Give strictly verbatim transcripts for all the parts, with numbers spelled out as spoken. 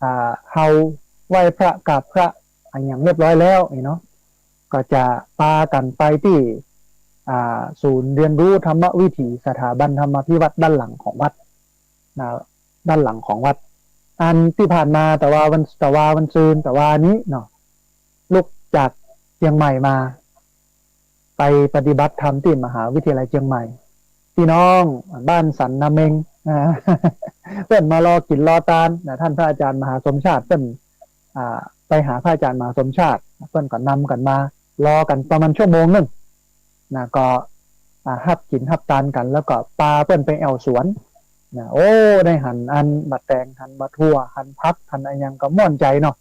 อ่า เฮาไหว้พระกราบพระอะหยังเรียบร้อยแล้วนี่เนาะ ก็จะปากั๋นไปตี้ อ่า ศูนย์เรียนรู้ธรรมวิถีสถาบันธรรมาภิวัฒน์ด้านหลังของวัดนะ ด้านหลังของวัด อันตี้ผ่านมาตะวาวัน ตะวาวันซืน ตะวานี้เนาะ ลุกจากเจียงใหม่มา ไปปฏิบัติธรรมตี้มหาวิทยาลัยเจียงใหม่ พี่น้องบ้านสันนาเม็ง อ่า เปิ้นมารอกิ๋นรอตานนะ ท่านพระอาจารย์มหาสมชาติเปิ้น อ่า ไปหาพระอาจารย์มหาสมชาติ เปิ้นก็นำกั๋นมา รอกั๋นประมาณชั่วโมงนึ่งนะ ก็ อ่า ฮับกิ๋นฮับตานกั๋น แล้วก็ปาเปิ้นไปแอ่วสวนนะ โอ้ ได้หันอันบักแตง หันบักถั่ว หันผัก หันอะหยังก็ม่วนใจ๋เนาะ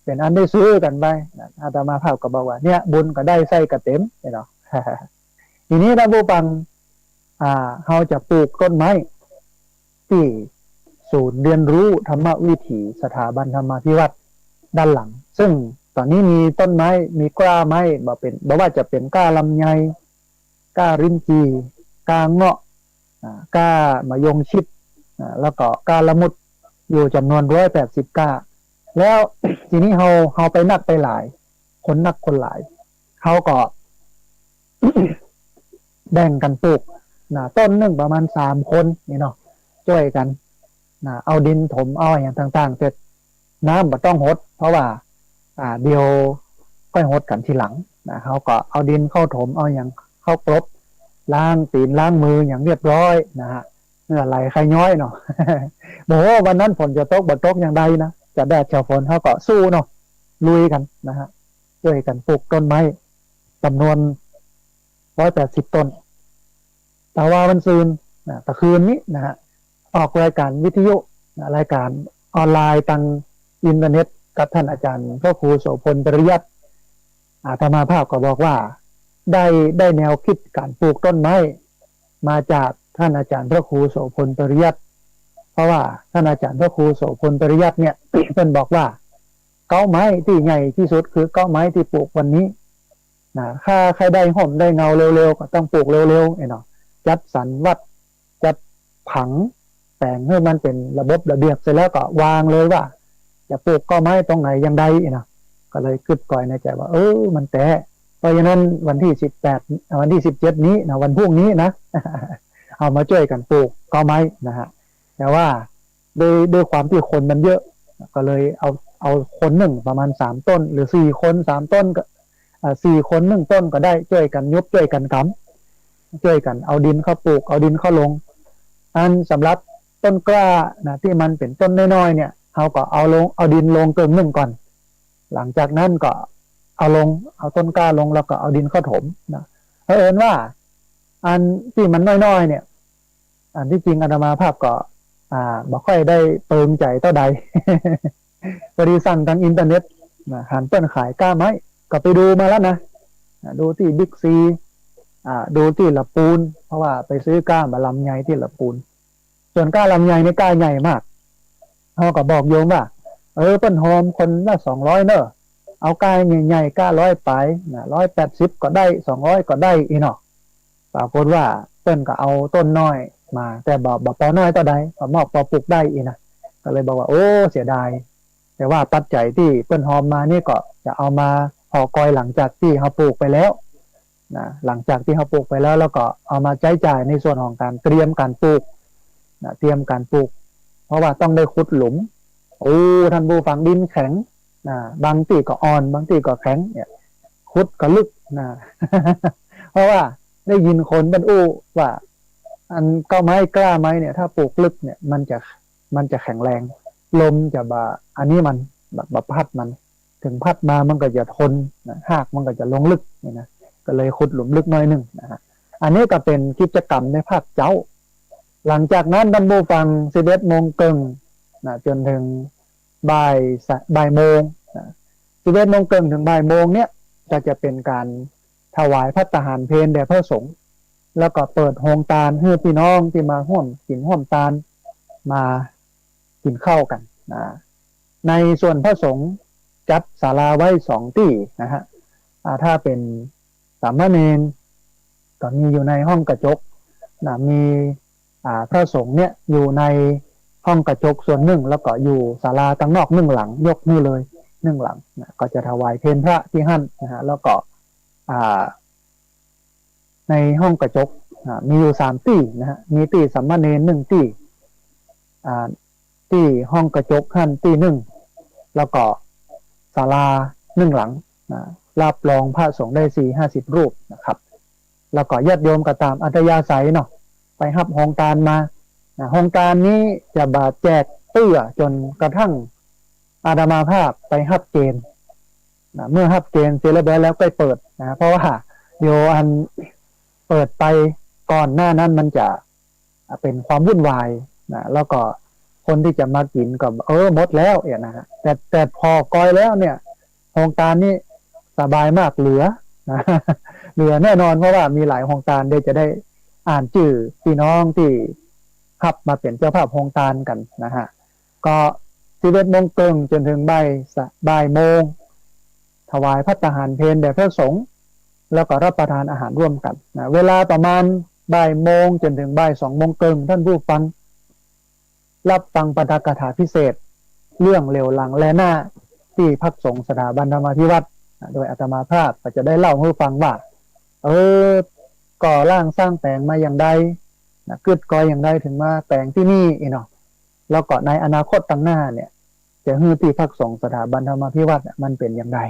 เป๋นอันได้ซื้อกั๋นไปนะ อาตมาภาพก็บอกว่า เนี่ย บุญก็ได้ไส้ก็เต๋มเนาะ ทีนี้ท่านผู้ฟัง อ่า เฮาจะปลูกต้นไม้ตี้ศูนย์เรียนรู้ธรรมวิถีสถาบันธรรมาภิวัฒน์ด้านหลัง ซึ่งต๋อนนี้มีต้นไม้ มีกล้าไม้ บ่เป๋น บ่ว่าจะเป๋นกล้าลำไย กล้าลิ้นจี่ กล้าเงาะ อ่า กล้ามะยงชิด อ่า แล้วก็กล้าละมุด อยู่จ๋ำนวนร้อยแปดสิบกล้า แล้วทีนี้เฮา เฮาไปนักไปหลาย คนนักคนหลาย เฮาก็ แบ่งกั๋นปลูกนะ ต้นนึ่งประมาณสามคนนี่เนาะ จ้วยกั๋นนะ เอาดินถม เอาอะหยังต่างๆ เสร็จ น้ำบ่ต้องหด เพราะว่า อ่า เดี๋ยวก้อยหดกั๋นทีหลังนะ เฮาก็เอาดินเข้าถม เอาอะหยังเข้ากลบ ล้างตี๋นล้างมืออะหยังเรียบร้อยนะฮะ เหงื่อไหลใคย้อยเนาะ โอ้โห วันนั้นฝนจะตกบ่ตกอย่างใดนะ จะแดดจะฝน เฮาก็สู้เนาะ ลุยกั๋นนะฮะ จ้วยกั๋นปลูกต้นไม้จ๋ำนวนร้อยแปดสิบต้น ตะวาวันซืนนะ ตะคืนนี้นะฮะ ออกรายก๋านวิทยุนะ รายก๋านออนไลน์ตางอินเทอร์เน็ตกับท่านอาจ๋ารย์พระครูโสภณ ปริยัติ อาตมาภาพก็บอกว่า ได้ ได้แนวกึ๊ดก๋านปลูกต้นไม้ มาจากท่านอาจ๋ารย์พระครูโสภณ ปริยัติ เพราะว่าท่านอาจ๋ารย์พระครูโสภณ ปริยัติเนี่ย เปิ้นบอกว่า เก๊าไม้ตี้ใหญ่ตี้สุดคือเก๊าไม้ตี้ปลูกวันนี้นะ ถ้าใค่ได้ฮ่มได้เงาเร็วๆ ก็ต้องปลูกเร็วๆ ไอ้เนาะ จัดสรรวัด จัดผังแป๋งหื้อมันเป๋นระบบระเบียบ เสร็จแล้วก็วางเลยว่า จะปลูกเก๊าไม้ตรงไหนอย่างใดนะ ก็เลยกึ๊ดก๋อยในใจ๋ว่า เออ มันแต๊ เพราะฉะนั้นวันตี้สิบแปด วันตี้สิบเจ็ดนี้นะ วันพรุ่งนี้นะ เอามาจ้วยกั๋นปลูกเก๊าไม้นะฮะ แต่ว่าด้วย ด้วยความตี้คนมันเยอะ ก็เลยเอา เอาคนนึ่งประมาณสามต้น หรือสี่คนสามต้นก็ อ่า สี่คนนึ่งต้นก็ได้ จ้วยกั๋นยุบ จ้วยกั๋นก๋ำ จ้วยกั๋นเอาดินเข้าปลูก เอาดินเข้าลง อันสำหรับต้นกล้านะ ตี้มันเป๋นต้นน้อยๆ เนี่ย เฮาก็เอาลง เอาดินลงเกิ่งนึ่งก่อน หลังจากนั้นก็เอาลง เอาต้นกล้าลง แล้วก็เอาดินเข้าถมนะ เผอิญว่า อันตี้มันน้อยๆ เนี่ย อันตี้จริงอาตมาภาพก็ อ่า บ่ค่อยได้เปิงใจ๋เต้าใด พอดีสั่งตางอินเทอร์เน็ตนะ หันเปิ้นขายกล้าไม้ ก็ไปดูมาแล้วนะ อ่า ดูตี้บิ๊กซี อ่า ดูตี้ละปูน เพราะว่าไปซื้อกล้ามาลำไยตี้ละปูน ส่วนกล้าลำไยนี่กล้าใหญ่มาก เฮาก็บอกโยมว่า เออ เปิ้นฮอมคนละสองร้อยเน่อ เอากล้าใหญ่ๆ กล้าร้อยป๋ายนะ ร้อยแปดสิบก็ได้ สองร้อยก็ได้ อี้เนาะ ปรากฏว่าเปิ้นก็เอาต้นน้อยมา แต่บ่ บ่ปอน้อยเต้าใด ก็มอบปอปลูกได้ อี้นะ ก็เลยบอกว่า โอ้ เสียดาย แต่ว่าปัจจัยตี้เปิ้นฮอมมานี่ก็จะเอามาห่อกอยหลังจากตี้เฮาปลูกไปแล้วนะ หลังจากตี้เฮาปลูกไปแล้ว แล้วก็เอามาใจ๊จ่ายในส่วนของก๋านเตรียมก๋านปลูกนะ เตรียมก๋านปลูก เพราะว่าต้องได้ขุดหลุม โอ้ ท่านผู้ฟัง ดินแข็งนะ บางตี้ก็อ่อน บางตี้ก็แข็งเนี่ย ขุดก็ลึกนะ เพราะว่าได้ยินคนเปิ้นอู้ว่า อันเก๊าไม้กล้าไม้เนี่ย ถ้าปลูกลึกเนี่ย มันจะ มันจะแข็งแรง ลมจะบ่ อันนี้มัน บ่ บ่พัดมัน ถึงพัดมามันก็จะทนนะ ฮากมันก็จะลงลึกนี่นะ ก็เลยขุดหลุมลึกหน้อยนึ่งนะฮะ อันนี้ก็เป๋นกิจกรรมในภาคเจ๊า หลังจากนั้นท่านผู้ฟัง สิบเอ็ดโมงเกิ่งนะ จ๋นเถิงบ่ายสะ บ่ายโมงนะ สิบเอ็ดโมงเกิ่งเถิงบ่ายโมงเนี่ย ก็จะเป๋นก๋านถวายภัตตาหารเพลแด่พระสงฆ์ แล้วก็เปิดโฮงตานหื้อพี่น้องตี้มาฮ่วมกิ๋นฮ่วมตาน มากิ๋นข้าวกั๋นนะ ในส่วนพระสงฆ์จัดศาลาไว้สองตี้นะฮะ อ่า ถ้าเป๋นสามเณรก็มีอยู่ในห้องกระจกนะ มี อ่า พระสงฆ์เนี่ยอยู่ใน ห้องกระจกส่วนนึ่ง แล้วก็อยู่ศาลาตังนอกนึ่งหลัง ยกหื้อเลยนึ่งหลังนะ ก็จะถวายเพลพระตี้หั้นนะฮะ แล้วก็ อ่า ในห้องกระจก อ่า มีอยู่สามตี้นะฮะ มีตี้สามเณรนึ่งตี้ อ่า ตี้ห้องกระจกหั้นตี้นึ่ง แล้วก็ศาลานึ่งหลังนะ รับรองพระสงฆ์ได้สี่ห้าสิบรูปนะครับ แล้วก็ญาติโยมก็ต๋ามอัธยาศัยเนาะ ไปฮับโฮงตานมานะ โฮงตานนี้จะบ่าแจกเตื้อจ๋นกระทั่งอาตมาภาพไปฮับเกณฑ์นะ เมื่อฮับเกณฑ์เสียเรียบร้อยแล้วก็เปิดนะ เพราะว่าเดี๋ยวอันเปิดไปก่อนหน้านั้นมันจะ อ่ะ เป๋นความวุ่นวายนะ แล้วก็คนตี้จะมากิ๋นก็ เออ หมดแล้วเนี่ยนะฮะ แต่ แต่ผ่อก๊อยแล้วเนี่ย โฮงตานนี้สบายมาก เหลือนะ เหลือแน่นอน เพราะว่ามีหลายโฮงตาน เดี๋ยวจะได้อ่านจื้อพี่น้องตี้ฮับมาเป๋นเจ้าภาพโฮงตานกั๋นนะฮะ ก็สิบเอ็ดโมงเกิ่งจ๋นเถิงบ่ายสะ บ่ายโมง ถวายภัตตาหารเพลแด่พระสงฆ์ แล้วก็รับประทานอาหารร่วมกั๋นนะ เวลาประมาณบ่ายโมงจ๋นเถิงบ่ายสองโมงเกิ่ง ท่านผู้ฟัง รับฟังปาฐกถาพิเศษ เรื่องเหลียวหลังแลหน้า ตี้ภักดิ์สงฆ์สถาบันธรรมาภิวัตน์นะ โดยอาตมาภาพก็จะได้เล่าหื้อฟังว่า เออ ก่อร่างสร้างแป๋งมาอย่างใดนะ กึ๊ดกอยอย่างใดเถิงมาแป๋งตี้นี่อี้เนาะ แล้วก็ในอนาคตตังหน้าเนี่ย จะหื้อตี้ภักดิ์สงฆ์สถาบันธรรมาภิวัตน์เนี่ย มันเป๋นอย่างใด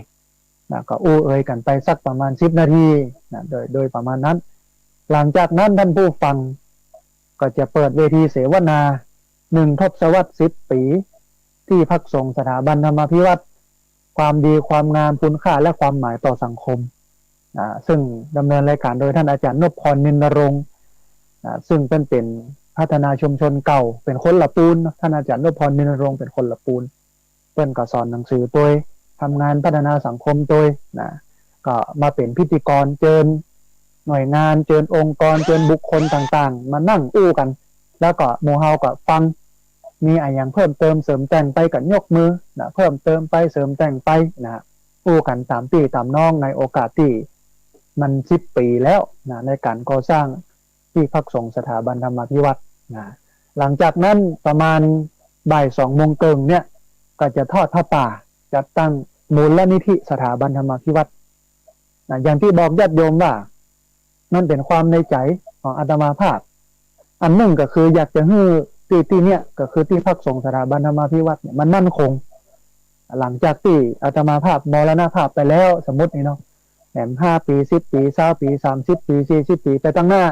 นะ ก็อู้เอ่ยกั๋นไปสักประมาณสิบนาทีนะ โดย โดยประมาณนั้น หลังจากนั้นท่านผู้ฟังก็จะเปิดเวทีเสวนา หนึ่งทศวรรษสิบปี๋ ตี้ภักดิ์สงฆ์สถาบันธรรมาภิวัตน์ ความดีความงาม คุณค่าและความหมายต่อสังคม อ่า ซึ่งดำเนินรายการโดยท่านอาจารย์นพพร นินนรงค์ อ่า ซึ่งเปิ้นเป๋นพัฒนาชุมชนเก่า เป๋นคนละปูน ท่านอาจารย์นพพร นินนรงค์ เป๋นคนละปูน เปิ้นก็สอนหนังสือตวย ทำงานพัฒนาสังคมตวยนะ ก็มาเป๋นพิธีกร เจิญหน่วยงาน เจิญองค์กร เจิญบุคคลต่างๆ มานั่งอู้กั๋น แล้วก็หมู่เฮาก็ฟัง มีอะหยังเพิ่มเติมเสริมแต่งไปก็ยกมือนะ เพิ่มเติมไปเสริมแต่งไปนะ อู้กั๋นต๋ามปี้ต๋ามน้องในโอกาสตี้มันสิบปี๋แล้วนะ ในก๋านก่อสร้างตี้ภักดิ์สงฆ์สถาบันธรรมาภิวัตน์นะ หลังจากนั้นประมาณบ่ายสองโมงเกิ่งเนี่ย ก็จะทอดผ้าป่า จัดตั้งมูลนิธิสถาบันธรรมาภิวัตน์นะ อย่างตี้บอกญาติโยมว่า มันเป๋นความในใจ๋ของอาตมาภาพ อันนึ่งก็คืออยากจะหื้อตี้ ตี้เนี่ย ก็คือตี้ภักดิ์สงฆ์สถาบันธรรมาภิวัตน์เนี่ย มันมั่นคง หลังจากตี้อาตมาภาพมรณภาพไปแล้ว สมมุตินี่เนาะ แหมห้าปี๋ สิบปี๋ ซาวปี๋ สามสิบปี๋ สี่สิบปี๋ ไปตังหน้า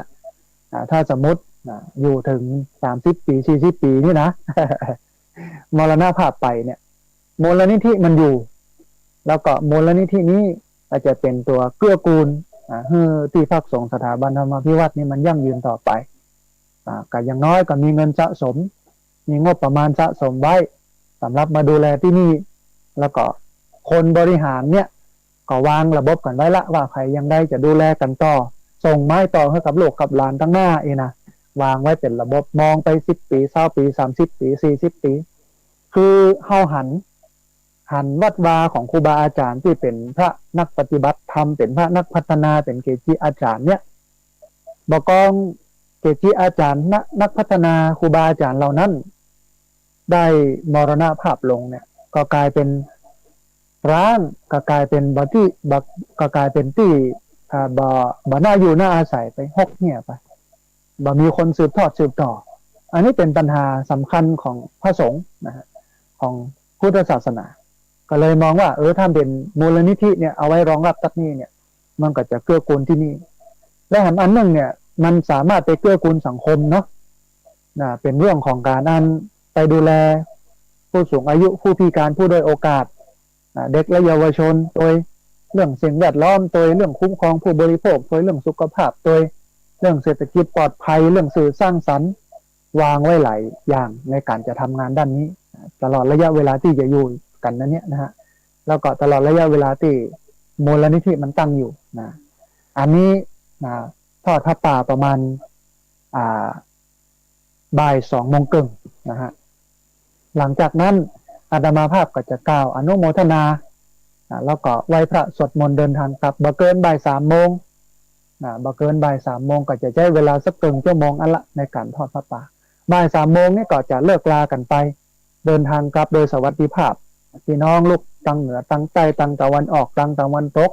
อ่า ถ้าสมมุติ อ่า อยู่เถิงสามสิบปี๋ สี่สิบปี๋นี่นะ มรณภาพไปเนี่ย มูลนิธิมันอยู่ แล้วก็มูลนิธินี้ก็จะเป๋นตั๋วเกื้อกูล อ่า หื้อตี้ภักดิ์สงฆ์สถาบันธรรมาภิวัตน์นี่มันยั่งยืนต่อไป อ่า ก็อย่างน้อยก็มีเงินสะสม มีงบประมาณสะสมไว้ สำหรับมาดูแลตี้นี่ แล้วก็คนบริหารเนี่ย ก็วางระบบกั๋นไว้ละ ว่าใผอย่างใดจะดูแลกั๋นต่อ ส่งไม้ต่อหื้อกับลูกกับหลานตังหน้าอี้นะ วางไว้เป๋นระบบ มองไปสิบปี๋ ซาวปี๋ สามสิบปี๋ สี่สิบปี๋ คือเฮาหัน หันวัดวาของครูบาอาจ๋ารย์ตี้เป๋นพระนักปฏิบัติธรรม เป๋นพระนักพัฒนา เป๋นเกจิอาจ๋ารย์เนี่ย บ่ากองเกจิอาจ๋ารย์ นัก นักพัฒนา ครูบาอาจ๋ารย์เหล่านั้น ได้มรณภาพลงเนี่ย ก็ก๋ายเป๋นร้าง ก็ก๋ายเป๋นบ่ตี้ บ่ ก็ก๋ายเป๋นตี้ อ่า บ่ บ่น่าอยู่น่าอาศัยไป ฮกเหี่ยไป บ่มีคนสืบทอดสืบต่อ อันนี้เป๋นปัญหาสำคัญของพระสงฆ์นะฮะ ของพุทธศาสนา ก็เลยมองว่า เออ ถ้าเป๋นมูลนิธิเนี่ย เอาไว้รองรับตั๊กนี่เนี่ย มันก็จะเกื้อกูลตี้นี่ และแหมอันนึ่งเนี่ย มันสามารถไปเกื้อกูลสังคมเนาะ นะ เป๋นเรื่องของก๋านอันไปดูแลผู้สูงอายุ ผู้พิการ ผู้ด้อยโอกาส นะ เด็กและเยาวชนตวย เรื่องสิ่งแวดล้อมตวย เรื่องคุ้มครองผู้บริโภคตวย เรื่องสุขภาพตวย เรื่องเศรษฐกิจปลอดภัย เรื่องสื่อสร้างสรรค์ วางไว้หลายอย่างในก๋านจะทำงานด้านนี้ ตลอดระยะเวลาตี้จะอยู่กั๋นนั้นเนี่ยนะฮะ แล้วก็ตลอดระยะเวลาตี้มูลนิธิมันตั้งอยู่นะ อันนี้นะ ทอดผ้าป่าประมาณ อ่า บ่ายสองโมงเกิ่งนะฮะ หลังจากนั้นอาตมาภาพก็จะกล่าวอนุโมทนานะ แล้วก็ไหว้พระสวดมนต์เดินทางกลับ บ่เกินบ่ายสามโมงนะ บ่เกินบ่ายสามโมง ก็จะใจ๊เวลาสักเกิ่งชั่วโมงอันละในก๋านทอดผ้าป่า บ่ายสามโมงนี่ก็จะเลิกลากั๋นไป เดินทางกลับโดยสวัสดิภาพ พี่น้องลูกตังเหนือ ตังใต้ ตังตะวันออก ตังตะวันตก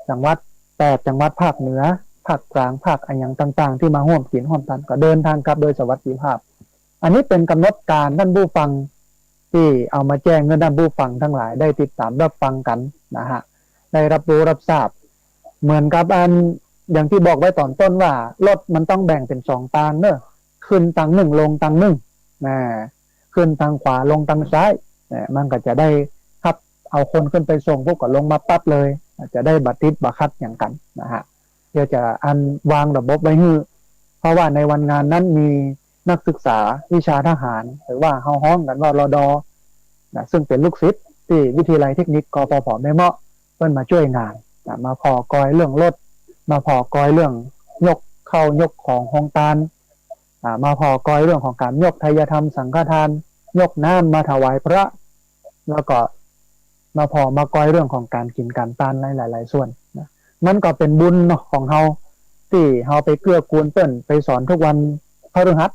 จังหวัด แปดจังหวัดภาคเหนือ ภาคกลาง ภาคอะหยังต่างๆ ตี้มาฮ่วมกิ๋นฮ่วมตัน ก็เดินทางกลับโดยสวัสดิภาพ อันนี้เป๋นก๋ำหนดก๋าน ต้านผู้ฟัง ตี้เอามาแจ้งหื้อต้านผู้ฟังตังหลายได้ติดต๋ามฮับฟังกั๋นนะฮะ ได้ฮับฮู้ฮับทราบ เหมือนกับอัน อย่างตี้บอกไว้ต๋อนต้นว่า รถมันต้องแบ่งเป๋นสองตางเนาะ ขึ้นตางนึ่ง ลงตางนึ่ง นะ ขึ้นตางขวา ลงตางซ้าย นะ มันก็จะได้ฮับเอาคนขึ้นไปส่งปุ๊บก็ลงมาปั๊บเลย จะได้บ่ติดบ่ขัดหยังกั๋นนะฮะ เดี๋ยวจะอันวางระบบไว้หื้อ เพราะว่าในวันงานนั้นมีนักศึกษาวิชาทหาร หรือว่าเฮาฮ้องกั๋นว่า รด นะ ซึ่งเป๋นลูกศิษย์ตี้วิทยาลัยเทคนิค กปภ แม่เมาะ เปิ้นมาจ้วยงานนะ มาผ่อกอยเรื่องรถ มาผ่อกอยเรื่องยกข้าวยกของโฮงตาน อ่า มาผ่อกอยเรื่องของก๋านยกไทยธรรมสังฆทาน ยกน้ำมาถวายพระ แล้วก็มาผ่อมากอยเรื่องของก๋านกิ๋นก๋านตานในหลายๆ ส่วนนะ มันก็เป๋นบุญเนาะของเฮา ตี้เฮาไปเกื้อกูลเปิ้น ไปสอนทุกวันพฤหัส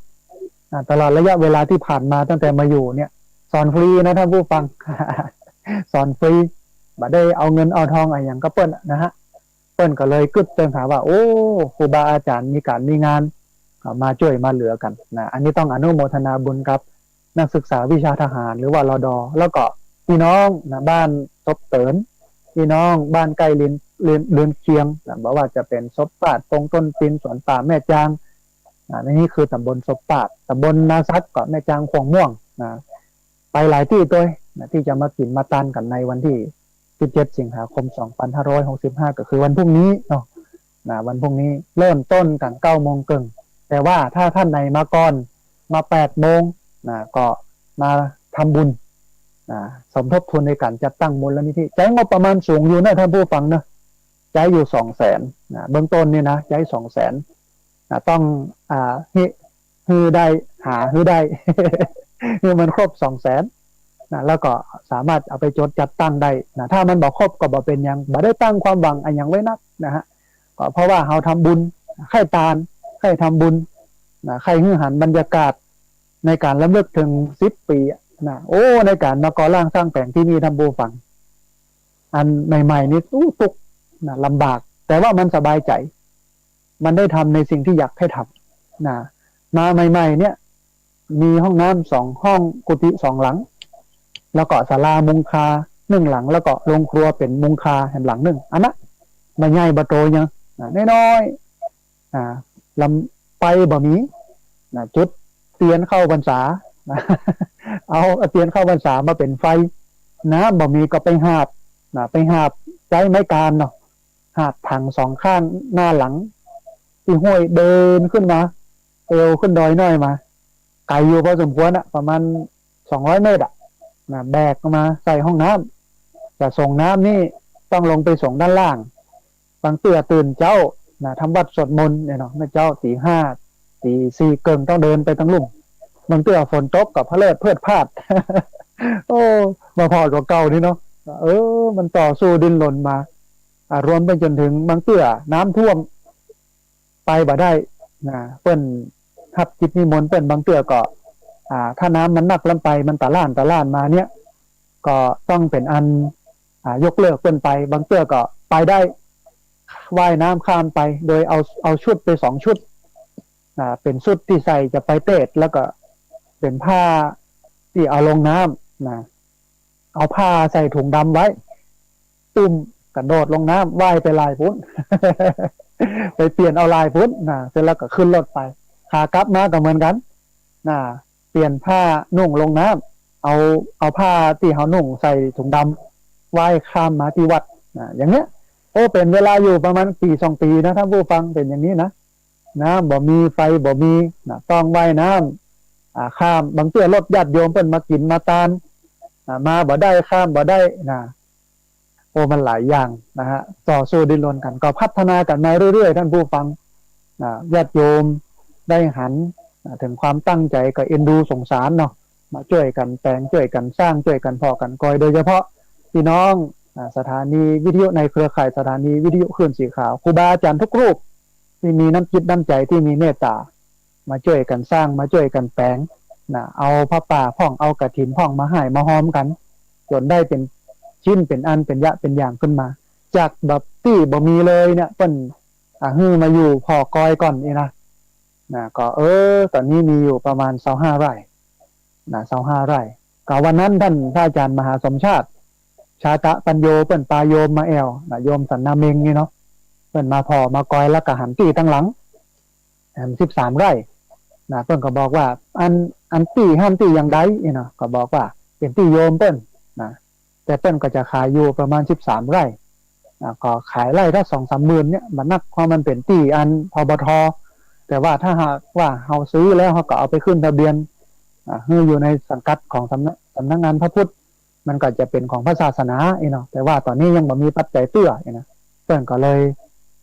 อ่า ตลอดระยะเวลาตี้ผ่านมาตั้งแต่มาอยู่เนี่ย สอนฟรีนะต้านผู้ฟัง สอนฟรี บ่ได้เอาเงินเอาทองอะหยังกับเปิ้นนะฮะ เปิ้นก็เลยกึ๊ดเติงหาว่า โอ้ ครูบาอาจ๋ารย์มีก๋านมีงาน ก็มาจ้วยมาเหลือกั๋นนะ อันนี้ต้องอนุโมทนาบุญกับนักศึกษาวิชาทหาร หรือว่า รด แล้วก็พี่น้องนะ บ้านซบเติน พี่น้องบ้านใก้เรือน เรือน เรือนเคียงนะ บ่ว่าจะเป๋นซบปาด ปงต้นตีน สวนป่าแม่จาง นะ นี่คือต๋ำบลซบปาด ต๋ำบลนาสักก็แม่จาง ข่วงม่วงนะ ไปหลายตี้ตวยนะ ตี้จะมากิ๋นมาตานกั๋นในวันตี้ สิบเจ็ด สิงหาคม สองพันห้าร้อยหกสิบห้า ก็คือวันพรุ่งนี้เนาะ นะ วันพรุ่งนี้เริ่มต้นกั๋น เก้าโมงเกิ่ง แต่ว่าถ้าต้านไหนมาก่อน มาแปดโมงนะ ก็มาทำบุญนะ สมทบทุนในก๋านจัดตั้งมูลนิธิ ใจ๊งบประมาณสูงอยู่นะต้านผู้ฟังนะ ใจ๊อยู่สองแสนนะ เบื้องต้นนี่นะ ใจ๊สองแสนนะ ต้อง อ่า หื้อ หื้อได้ หาหื้อได้ หื้อมันครบสองแสนนะ แล้วก็สามารถเอาไปจดจัดตั้งได้นะ ถ้ามันบ่ครบก็บ่เป๋นหยัง บ่ได้ตั้งความหวังอะหยังไว้นักนะฮะ ก็เพราะว่าเฮาทำบุญ ใค่ตาน ใค่ทำบุญนะ ใค่หื้อหันบรรยากาศในก๋านรำลึกเถิงสิบปี๋นะ โอ้ ในก๋านมาก่อร่างสร้างแป๋งตี้นี่ต้านผู้ฟัง อันใหม่ๆ นี่ อู้ ตุ๊กข์นะ ลำบาก แต่ว่ามันสบายใจ๋ มันได้ทำในสิ่งตี้อยากหื้อทำนะ มาใหม่ๆ เนี่ย มีห้องน้ำสองห้อง กุฏิสองหลัง แล้วก็ศาลามุงคานึ่งหลัง แล้วก็โฮงครัวเป๋นมุงคาแหมหลังนึ่ง อันนั้นบ่ใหญ่บ่โตหยังนะ น้อยๆ อ่า ลำ ไฟบ่มีนะ จุดเตียนเข้าพรรษานะ เอาเตียนเข้าพรรษามาเป๋นไฟ น้ำบ่มีก็ไปหาบนะ ไปหาบ ใจ๊ไม้กานเนาะ หาบถังสองข้างหน้าหลัง ตี้ห้วยเดินขึ้นมา เตียวขึ้นดอยน้อยมา ไก๋อยู่พอสมควรอะ ประมาณสองร้อยเมตรอะนะ แบกมาใส่ห้องน้ำ จะส่งน้ำนี่ต้องลงไปส่งด้านล่าง บางเตื้อตื่นเจ๊านะ ทำวัตรสวดมนต์เนี่ยเนาะ เมื่อเจ๊าตี๋ห้า ตี๋สี่เกิ่งต้องเดินไปตังลุ่ม บางเตื้อฝนตกก็พะเลิดเพิดพลาด โอ้ บ่ผ่อตั๋วเก่านี่เนาะ เออ มันต่อสู้ดิ้นรนมา อ่า รวมไปจ๋นเถิงบางเตื้อน้ำท่วม ไปบ่ได้นะ เปิ้นฮับกิจนิมนต์เปิ้น บางเตื้อก็ อ่า ถ้าน้ำมันนักล้ำไป มันตะล่านตะล่านมาเนี่ย ก็ต้องเป๋นอัน อ่า ยกเลิกเปิ้นไป บางเตื้อก็ไปได้ ว่ายน้ำข้ามไป โดยเอา เอาชุดไปสองชุด อ่า เป๋นชุดตี้ใส่จะไปเตสน์ แล้วก็เป๋นผ้าตี้เอาลงน้ำนะ เอาผ้าใส่ถุงดำไว้ ตุ้มกระโดดลงน้ำ ว่ายไปลายปู๊น ไปเปลี่ยนเอาลายปู๊นนะ เสร็จแล้วก็ขึ้นรถไป ขากลับมาก็เหมือนกั๋นนะ เปลี่ยนผ้านุ่งลงน้ำ เอา เอาผ้าตี้เฮานุ่งใส่ถุงดำ ว่ายข้ามมาตี้วัดนะ อย่างเนี้ย โอ้ เป๋นเวลาอยู่ประมาณปี๋สองปี๋นะ ต้านผู้ฟัง เป๋นอย่างนี้นะ น้ำบ่มี ไฟบ่มีนะ ต้องว่ายน้ำ อ่า ข้าม บางเตื้อรถญาติโยมเปิ้นมากิ๋นมาตาน อ่า มาบ่ได้ ข้ามบ่ได้นะ โอ้ มันหลายอย่างนะฮะ ต่อสู้ดิ้นรนกั๋น ก็พัฒนากั๋นมาเรื่อยๆ ต้านผู้ฟัง อ่า ญาติโยมได้หัน อ่า เถิงความตั้งใจ๋ ก็เอ็นดูสงสารเนาะ มาจ้วยกั๋นแป๋ง จ้วยกั๋นสร้าง จ้วยกั๋นผ่อกั๋นกอย โดยเฉพาะพี่น้อง อ่า สถานีวิทยุในเครือข่ายสถานีวิทยุคลื่นสีขาว ครูบาอาจ๋ารย์ทุกรูปตี้มีน้ำจิตน้ำใจ๋ ตี้มีเมตต๋า มาจ้วยกั๋นสร้าง มาจ้วยกั๋นแป๋ง นะ เอาผ้าป่าพ่อง เอากฐินพ่อง มาห้ายมาฮอมกั๋น จ๋นได้เป๋นชิ้นเป๋นอัน เป๋นยะเป๋นอย่างขึ้นมา จากบ่ตี้บ่มีเลยเนี่ย เปิ้น อ่า หื้อมาอยู่ผ่อกอยก่อนนี่นะ นะ ก็ เออ ต๋อนนี้มีอยู่ประมาณซาวห้าไร่ นะ ซาวห้าไร่ ก็วันนั้นต้านพระอาจ๋ารย์มหาสมชาติ ชาตะปัญโญ เปิ้นปาโยมมาแอ่ว นะ โยมสันนาเม็งนี่เนาะ เปิ้นมาผ่อมากอย แล้วก็หันตี้ตังหลัง หันสิบสามไร่ นะ เปิ้นก็บอกว่า อัน อันตี้หั้นตี้อย่างใดนี่เนาะ ก็บอกว่าเป๋นตี้โยมเปิ้น นะ แต่เปิ้นก็จะขายอยู่ประมาณสิบสามไร่ อ่า ก็ขายไร่ละสองสามหมื่นเนี่ย บ่นัก เพราะมันเป๋นตี้อัน พบท. แต่ว่าถ้าหากว่าเฮาซื้อแล้ว เฮาก็เอาไปขึ้นทะเบียน อ่า หื้ออยู่ในสังกัดของสำนัก สำนักงานพระพุทธ มันก็จะเป๋นของพระศาสนาอี้เนาะ แต่ว่าต๋อนนี้ยังบ่มีปัจจัยเตื้ออี้นะ เปิ้นก็เลย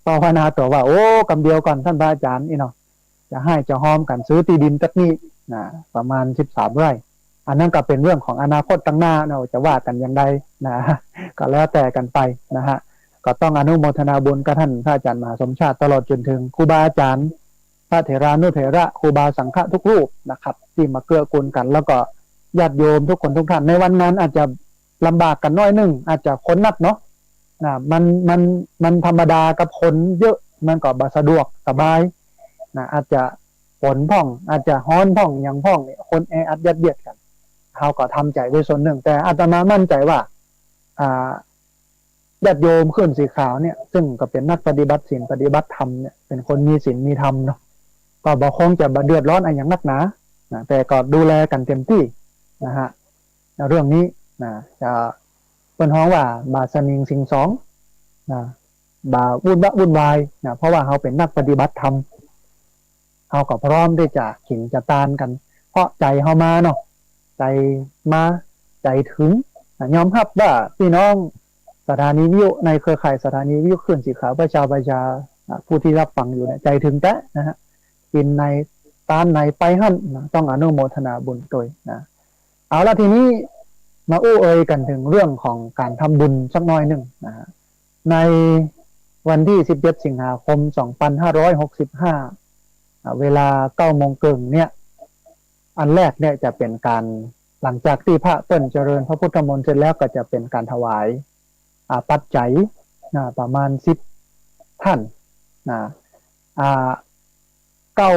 ภาวนาตั๋วว่า โอ้ กำเดียวก่อนต้านพระอาจ๋ารย์อี้เนาะ จะห้ายจะฮอมกั๋นซื้อตี้ดินจักนี้ นะ ประมาณสิบสามไร่ อันนั้นก็เป๋นเรื่องของอนาคตตังหน้าเนาะ จะว่ากั๋นอย่างใด นะ ก็แล้วแต่กั๋นไป นะฮะ ก็ต้องอนุโมทนาบุญกับต้านพระอาจ๋ารย์มหาสมชาติ ตลอดจ๋นเถิงครูบาอาจ๋ารย์ พระเถรานุเถระ ครูบาสังฆะทุกรูปนะครับ ตี้มาเกื้อกูลกั๋น แล้วก็ญาติโยมทุกคนทุกท่าน ในวันงานอาจจะลำบากกั๋นน้อยนึ่ง อาจจะคนนักเนาะ นะ มัน มัน มันธรรมดากับคนเยอะ มันก็บ่สะดวกสบาย นะ อาจจะฝนพ่อง อาจจะฮ้อนพ่อง หยังพ่องเนี่ย คนแออัดยัดเยียดกั๋น เฮาก็ทำใจ๋ไว้ส่วนนึ่ง แต่อาตมามั่นใจ๋ว่า อ่า ญาติโยมขึ้นสีขาวเนี่ย ซึ่งก็เป๋นนักปฏิบัติศีลปฏิบัติธรรมเนี่ย เป๋นคนมีศีลมีธรรมเนาะ ก็บ่คงจะบ่เดือดร้อนอะหยังนักหนา นะ แต่ก็ดูแลกั๋นเต็มตี้ นะฮะ เรื่องนี้ นะ จะ เปิ้นฮ้องว่า บ่าสนิงสิงสอง นะ บ่าวุ่นวะวุ่นวาย นะ เพราะว่าเฮาเป๋นนักปฏิบัติธรรม เฮาก็พร้อมตี้จะขินจะตานกั๋น เพราะใจ๋เฮามาเนาะ ใจ๋มา ใจ๋เถิง นะ ยอมฮับว่าปี้น้องสถานีวิทยุในเครือข่ายสถานีวิทยุคลื่นสีขาวเพื่อชาวประชา นะ ผู้ตี้ฮับฟังอยู่เนี่ย ใจ๋เถิงแต๊นะฮะ กิ๋นไหน ตานไหนไปหั้น นะ ต้องอนุโมทนาบุญตวย นะ เอาละ ทีนี้มาอู้เอ่ยกั๋นเถิงเรื่องของก๋านทำบุญสักหน้อยนึ่ง นะฮะ ในวันตี้สิบเจ็ดสิงหาคมสองพันห้าร้อยหกสิบห้า อ่า เวลาเก้าโมงเกิ่งเนี่ย อันแรกเนี่ยจะเป๋นก๋าน หลังจากตี้พระเปิ้นเจริญพระพุทธมนต์เสร็จแล้ว ก็จะเป๋นก๋านถวาย อ่า ปัจจัย อ่า ประมาณสิบท่าน นะ อ่า เก้า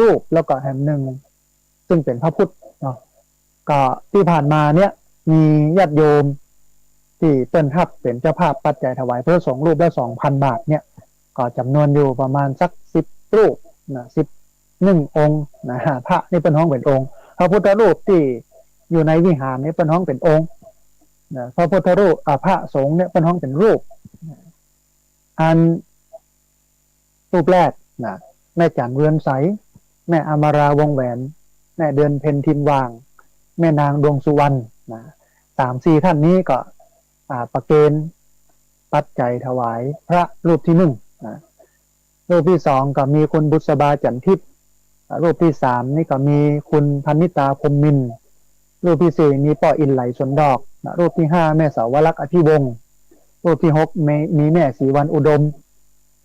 รูป แล้วก็แหมนึ่ง ซึ่งเป๋นพระพุทธเนาะ ก็ตี้ผ่านมาเนี่ย มีญาติโยมตี้เปิ้นฮับเป๋นเจ้าภาพปัจจัยถวายพระสงฆ์รูปละสองพันบาทเนี่ย ก็จ๋ำนวนอยู่ประมาณสักสิบรูป นะ สิบ นึ่งองค์ นะฮะ พระนี่เปิ้นฮ้องเป๋นองค์ พระพุทธรูปตี้อยู่ในวิหารนี่เปิ้นฮ้องเป๋นองค์ นะ พระพุทธรูป อ่า พระสงฆ์เนี่ยเปิ้นฮ้องเป๋นรูป อันรูปแรก นะ แม่จั๋น เรือนใส แม่อมรา วงศ์แหวน แม่เดือนเพ็ญ ทิมหว่าง แม่นาง ดวงสุวรรณ นะ สามสี่ท่านนี้ก็ อ่า ประเคนปัจจัยถวายพระรูปตี้นึ่ง นะ รูปตี้สองก็มีคุณบุษบา จันทิพย์ อ่า รูปตี้สามนี่ก็มีคุณพนิตา พรหมมินทร์ รูปตี้สี่มีป้ออินไหล สนดอก นะ รูปตี้ห้าแม่เสาวลักษณ์ อภิวงศ์ รูปตี้หกมี มีแม่ศรีวรรณอุดม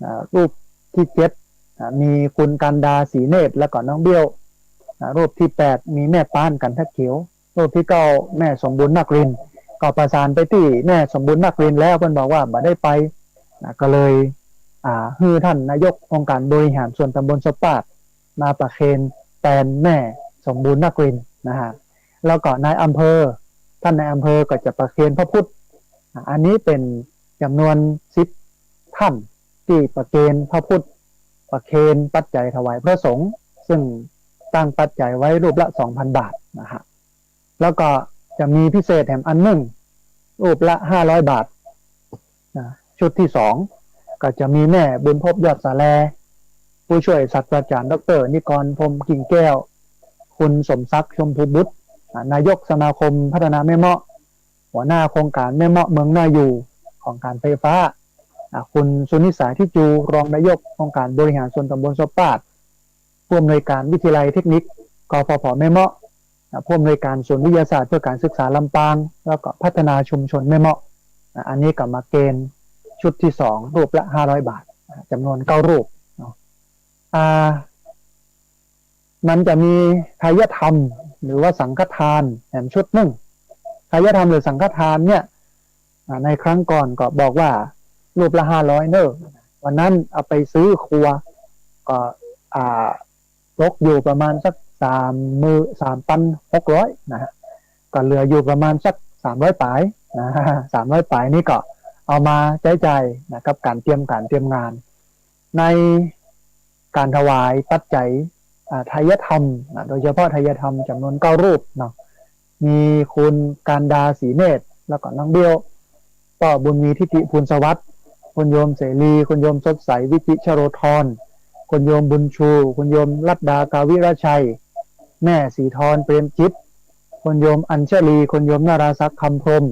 อ่า รูปตี้เจ็ด อ่า มีคุณกันดา ศรีเนตร แล้วก็น้องเบี้ยว อ่า รูปตี้แปดมีแม่ป้าน กันทะเขียว รูปตี้เก้าแม่สมบูรณ์ นาครินทร์ ก็ประสานไปตี้แม่สมบูรณ์ นาครินทร์ แล้ว เปิ้นบอกว่าบ่ได้ไป นะ ก็เลย อ่า หื้อท่านนายกองค์การบริหารส่วนตำบลสะปาดมาประเคนแตนแม่สมบูรณ์ นาครินทร์ นะฮะ แล้วก็นายอำเภอ ท่านนายอำเภอก็จะประเคนพระพุทธ อ่า อันนี้เป๋นจ๋ำนวนสิบท่านตี้ประเคนพระพุทธ ประเคนปัจจัยถวายพระสงฆ์ ซึ่งตั้งปัจจัยไว้รูปละสองพันบาท นะฮะ แล้วก็จะมีพิเศษแถมอันนึ่ง รูปละห้าร้อยบาท นะ ชุดตี้สอง ก็จะมีแม่บุญพบ ยอดสาแล ผู้ช่วยศาสตราจารย์ ดอกเตอร์ นิกร พรหมกิ่งแก้ว คุณสมศักดิ์ ชมพูบุตร อ่า นายกสมาคมพัฒนาแม่เมาะ หัวหน้าโครงการแม่เมาะเมืองน่าอยู่ของการไฟฟ้า อ่า คุณสุนิสา ทิจู รองนายกองค์การบริหารส่วนตำบลสะปาด ผู้อำนวยการวิทยาลัยเทคนิค กฟผ แม่เมาะ อ่า ผู้อำนวยการศูนย์วิทยาศาสตร์เพื่อการศึกษาลำปาง แล้วก็พัฒนาชุมชนแม่เมาะ อ่า อันนี้ก็มาเกณฑ์ชุดตี้สอง รูปละห้าร้อยบาท อ่า จ๋ำนวนเก้ารูปเนาะ อ่า มันจะมีไทยธรรมหรือว่าสังฆทานแหมชุดนึ่ง ไทยธรรมหรือสังฆทานเนี่ย อ่า ในครั้งก่อนก็บอกว่ารูปละห้าร้อยเน่อ วันนั้นเอาไปซื้อครัว ก็ อ่า ตกอยู่ประมาณสักสามหมื่น สามพันหกร้อยนะฮะ ก็เหลืออยู่ประมาณสักสามร้อยป๋ายนะ สามร้อยป๋ายนี่ก็เอามาใจ๊จ่ายนะ กับก๋านเตรียมก๋านเตรียมงาน ในก๋านถวายปัจจัย อ่า ไทยธรรมนะ โดยเฉพาะไทยธรรมจ๋ำนวนเก้ารูปเนาะ มีคุณการดา ศรีเนตร แล้วก็น้องเบี้ยว ป้อบุญมี ทิติภูลสวัสดิ์ คุณโยมเสรี คุณโยมสดใส วิจิตรชโลธร คุณโยมบุญชู คุณโยมรัตดา กาวิรชัย แม่ศรีธร เปรมจิต คุณโยมอัญชลี คุณโยมนราศักดิ์ คำพรหม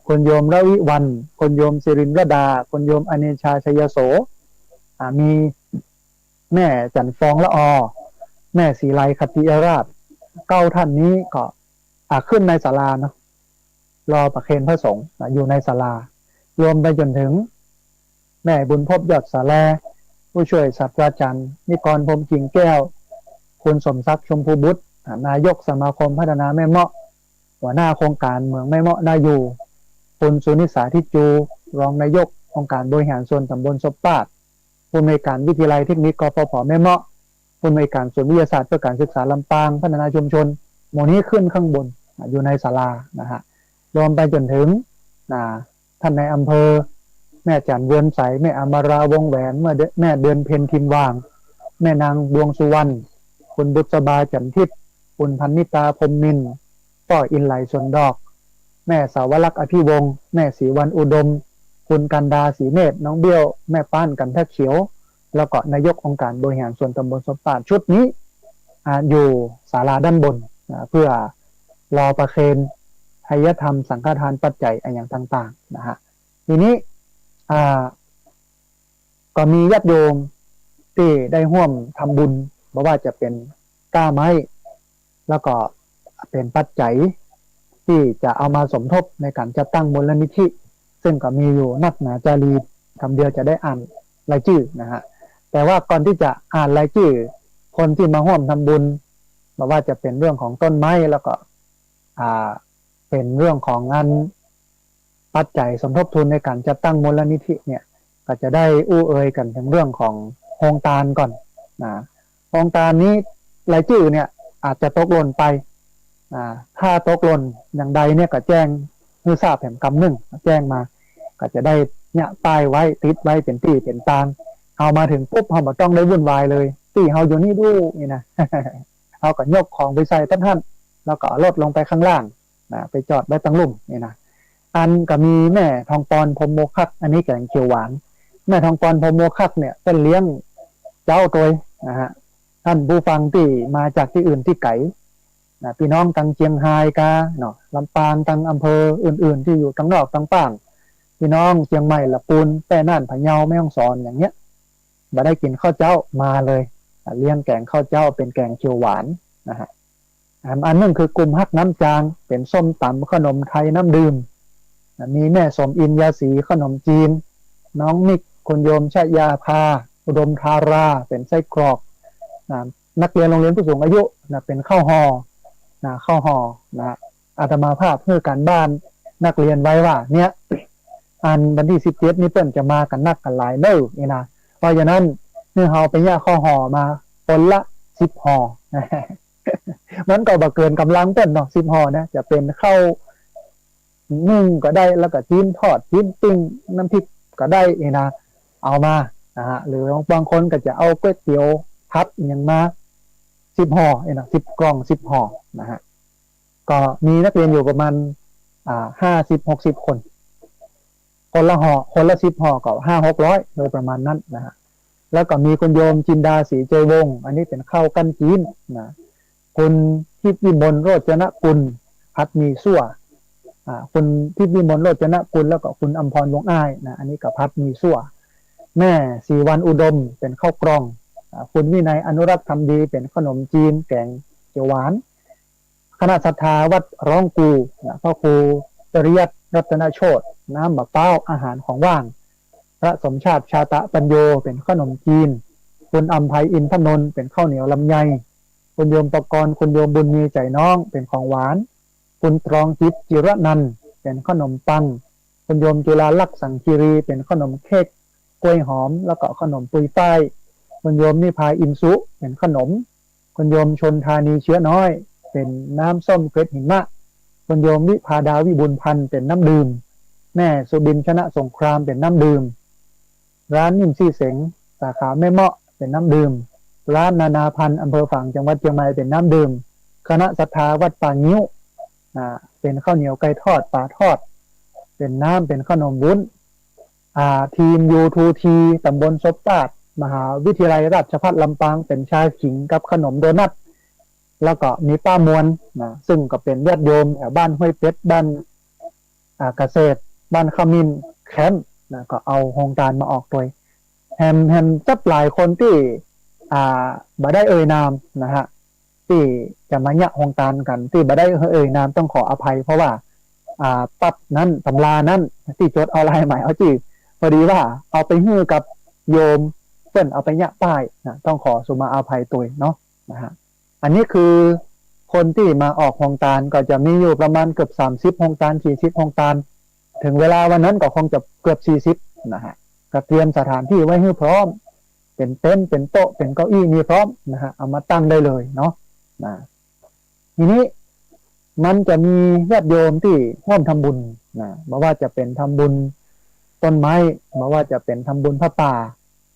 คุณโยมรวิวรรณ คุณโยมสิรินทร์ระดา คุณโยมอเนชา ชัยโส อ่า มีแม่จันทร์ฟอง ละออ แม่ศรีไล ขัตติยราช เก้าท่านนี้ก็ อ่า ขึ้นในศาลาเนาะ รอประเคนพระสงฆ์นะ อยู่ในศาลา รวมไปจ๋นถึง แม่บุญพบ ยอดสาแล ผู้ช่วยศาสตราจารย์นิกร พรหมกิ่งแก้ว คุณสมศักดิ์ ชมพูบุตร อ่า นายกสมาคมพัฒนาแม่เมาะ หัวหน้าโครงก๋านเหมืองแม่เมาะน่าอยู่ คุณสุนิสา ทิจจู รองนายกองค์การบริหารส่วนตำบลศพปาด ผู้อำนวยการวิทยาลัยเทคนิค กปภ แม่เมาะ ผู้อำนวยการศูนย์วิทยาศาสตร์เพื่อการศึกษาลำปาง พัฒนาชุมชน หมู่นี้ขึ้นข้างบน อ่ะ อยู่ในศาลานะฮะ รวมไปจ๋นถึง อ่า ท่านนายอำเภอ แม่จันทร์ เวิร์นใส แม่อมรา วงศ์แหวน แม่เดือน แม่เดือนเพ็ญ ทิมวาง แม่นางดวงสุวรรณ คุณบุษบา จันทิพย์ คุณพันนิตา พรหมมินทร์ ป้ออินไหล สวนดอก แม่สาวลักษณ์ อภิวงศ์ แม่ศรีวรรณ อุดม คุณกันดา ศรีเนตร น้องเบี้ยว แม่ป้าน กันทะเขียว แล้วก็นายกองค์การบริหารส่วนตำบลศพปาด ชุดนี้ อ่า อยู่ศาลาด้านบน อ่า เพื่อรอประเคนไทยธรรม สังฆทาน ปัจจัยอะหยังต่างๆนะฮะ ทีนี้ อ่า ก็มีญาติโยมตี้ได้ฮ่วมทำบุญ บ่ว่าจะเป๋นก้าไม้ แล้วก็เป๋นปัจจัยตี้จะเอามาสมทบในก๋านจัดตั้งมูลนิธิ ซึ่งก็มีอยู่นักหนาจารี กำเดียวจะได้อ่านรายจื้อนะฮะ แต่ว่าก่อนตี้จะอ่านรายจื้อคนตี้มาฮ่วมทำบุญ บ่ว่าจะเป๋นเรื่องของต้นไม้ แล้วก็ อ่า เป๋นเรื่องของงาน ปัจจัยสมทบทุนในก๋านจัดตั้งมูลนิธิเนี่ย ก็จะได้อู้เอ่ยกั๋นเถิงเรื่องของโฮงตานก่อนนะ โฮงตานนี้รายจื้อเนี่ยอาจจะตกหล่นไป อ่า ถ้าตกหล่นอย่างใดเนี่ยก็แจ้งหื้อทราบแหมกำนึ่ง แจ้งมา ก็จะได้เยียะป้ายไว้ ติดไว้เป๋นตี้เป๋นตาง เฮามาเถิงปุ๊บ เฮาบ่ต้องได้วุ่นวายเลย ตี้เฮาอยู่นี่ดู้นี่นะ เฮาก็ยกของไปใส่ตั๊ดหั้น แล้วก็เอารถลงไปข้างล่าง นะ ไปจอดไว้ตังลุ่มนี่นะ อันก็มีแม่ทองปอน พรหมโมคัก อันนี้แก๋งเขียวหวาน แม่ทองปอน พรหมโมคักเนี่ยเปิ้นเลี้ยงเจ๊าตวยนะฮะ ต้านผู้ฟังตี้มาจากตี้อื่นตี้ไก๋นะ ปี้น้องตังเจียงฮายกาเนาะ ลำปาง ตังอำเภออื่นๆ ตี้อยู่ตังนอกตังป้าง ปี้น้องเจียงใหม่ ละปูน แป้น่าน พะเยา แม่ฮ่องสอนอย่างเนี้ย บ่ได้กิ๋นข้าวเจ๊ามาเลย อ่ะ เลี้ยงแก๋งข้าวเจ๊าเป๋นแก๋งเขียวหวานนะฮะ อัน อันนึ่งคือกุมฮักน้ำจาง เป๋นส้มต๋ำ ขนมไทย น้ำดื่ม อ่ะ มีแม่สมอิน ยาศรี ขนมจีน น้องมิก คุณโยมชยาภา อุดมธารา เป๋นไส้กรอก อ่ะ นักเรียนโรงเรียนผู้สูงอายุนะ เป๋นข้าวห่อนะ ข้าวห่อนะ อาตมาภาพหื้อก๋านบ้านนักเรียนไว้ว่า เนี่ย อันวันตี้สิบเจ็ดนี่เปิ้นจะมากั๋นนักกั๋นหลายเน่อนี่นะ เพราะฉะนั้นหื้อเฮาไปเยียะข้าวห่อมาคนละสิบห่อ มันก็บ่เกินก๋ำลังเปิ้นเนาะ สิบห่อนะ จะเป๋นข้าวนึ่งก็ได้ แล้วก็จีนทอด จีนปิ้ง น้ำพริกก็ได้นี่นะ เอามานะฮะ หรือบาง บางคนก็จะเอาก๋วยเตี๋ยวผัดอะหยังมา สิบห่อนี่นะ สิบกล่อง สิบห่อนะฮะ ก็มีนักเรียนอยู่ประมาณ อ่า ห้าสิบ หกสิบคน คนละห่อ คนละสิบห่อก็ห้าหกร้อย โดยประมาณนั้นนะฮะ แล้วก็มีคุณโยมจินดา ศรีใจวงศ์ อันนี้เป๋นข้าวกั้นจีนนะ คุณทิพย์วิมล โรจนกุล ผัดหมี่ซั่ว อ่า คุณทิพย์วิมล โรจนกุล แล้วก็คุณอำพร วงศ์อ้ายนะ อันนี้ก็ผัดหมี่ซั่ว แม่ศรีวรรณ อุดม เป๋นข้าวกล่อง อ่า คุณวินัย อนุรักษ์ธรรมดี เป๋นขนมจีน แก๋งเขียวหวาน คณะศรัทธาวัดร้องกู่นะ พระครูจริยัตน์ รัตนโชติ น้ำมะพร้าว อาหารของว่าง พระสมชาติ ชาตะปัญโญ เป๋นขนมจีน คุณอำไพ อินทนนท์ เป๋นข้าวเหนียวลำไย คุณโยมประกรณ์ คุณโยมบุญมีใจ๋น้อง เป๋นของหวาน คุณตรองจิต จิระนันท์ เป๋นขนมปัง คุณโยมจุฬาลักษณ์ สังคีรี เป๋นขนมเค้ก กล้วยหอม แล้วก็ขนมปุยฝ้าย คุณโยมนิพา อินสุ เป๋นขนม คุณโยมชลธานี เชื้อน้อย เป๋นน้ำส้มเกล็ดหิมะ คุณโยมวิภาดา วิบูลย์พันธ์ เป๋นน้ำดื่ม แม่สุบิน ชนะสงคราม เป๋นน้ำดื่ม ร้านนิ่มซี่เสง สาขาแม่เมาะ เป๋นน้ำดื่ม ร้านนานาพันธ์ อำเภอฝาง จังหวัดเชียงใหม่ เป๋นน้ำดื่ม คณะศรัทธาวัดป่างิ้ว อ่า เป๋นข้าวเหนียวไก่ทอด ปลาทอด เป๋นน้ำ เป๋นขนมวุ้น อ่า ทีม ยูทูที ตำบลศพปราด มหาวิทยาลัยราชภัฏลำปาง เป๋นชาขิงกับขนมโดนัท แล้วก็มีป้ามวลนะ ซึ่งก็เป๋นญาติโยมแถวบ้านห้วยเป็ด บ้าน อ่า เกษตร บ้านขมิ้น แคมป์นะ ก็เอาโฮงตานมาออกตวย แหม แหมจับหลายคนตี้ อ่า บ่ได้เอ่ยนามนะฮะ ตี้จะมาเยียะโฮงตานกั๋น ตี้บ่ได้เอ่ยนามต้องขออภัย เพราะว่า อ่า ปั๊บนั้น ตำรานั้น ตี้จดเอาลายหมายเอาจื้อ พอดีว่าเอาไปหื้อกับโยม เปิ้นเอาไปเยียะป้ายนะ ต้องขอสุมาอภัยตวยเนาะนะฮะ อันนี้คือคนตี้มาออกโฮงตานก็จะมีอยู่ประมาณเกือบสามสิบโฮงตาน สี่สิบโฮงตาน ถึงเวลาวันนั้นก็คงจะเกือบสี่สิบนะฮะ ก็เตรียมสถานที่ไว้หื้อพร้อม เป๋นเต็นท์ เป๋นโต๊ะ เป๋นเก้าอี้มีพร้อมนะฮะ เอามาตั้งได้เลยเนาะนะ ทีนี้มันจะมีญาติโยมตี้ฮ่วมทำบุญนะ บ่ว่าจะเป๋นทำบุญต้นไม้ บ่ว่าจะเป๋นทำบุญผ้าป่า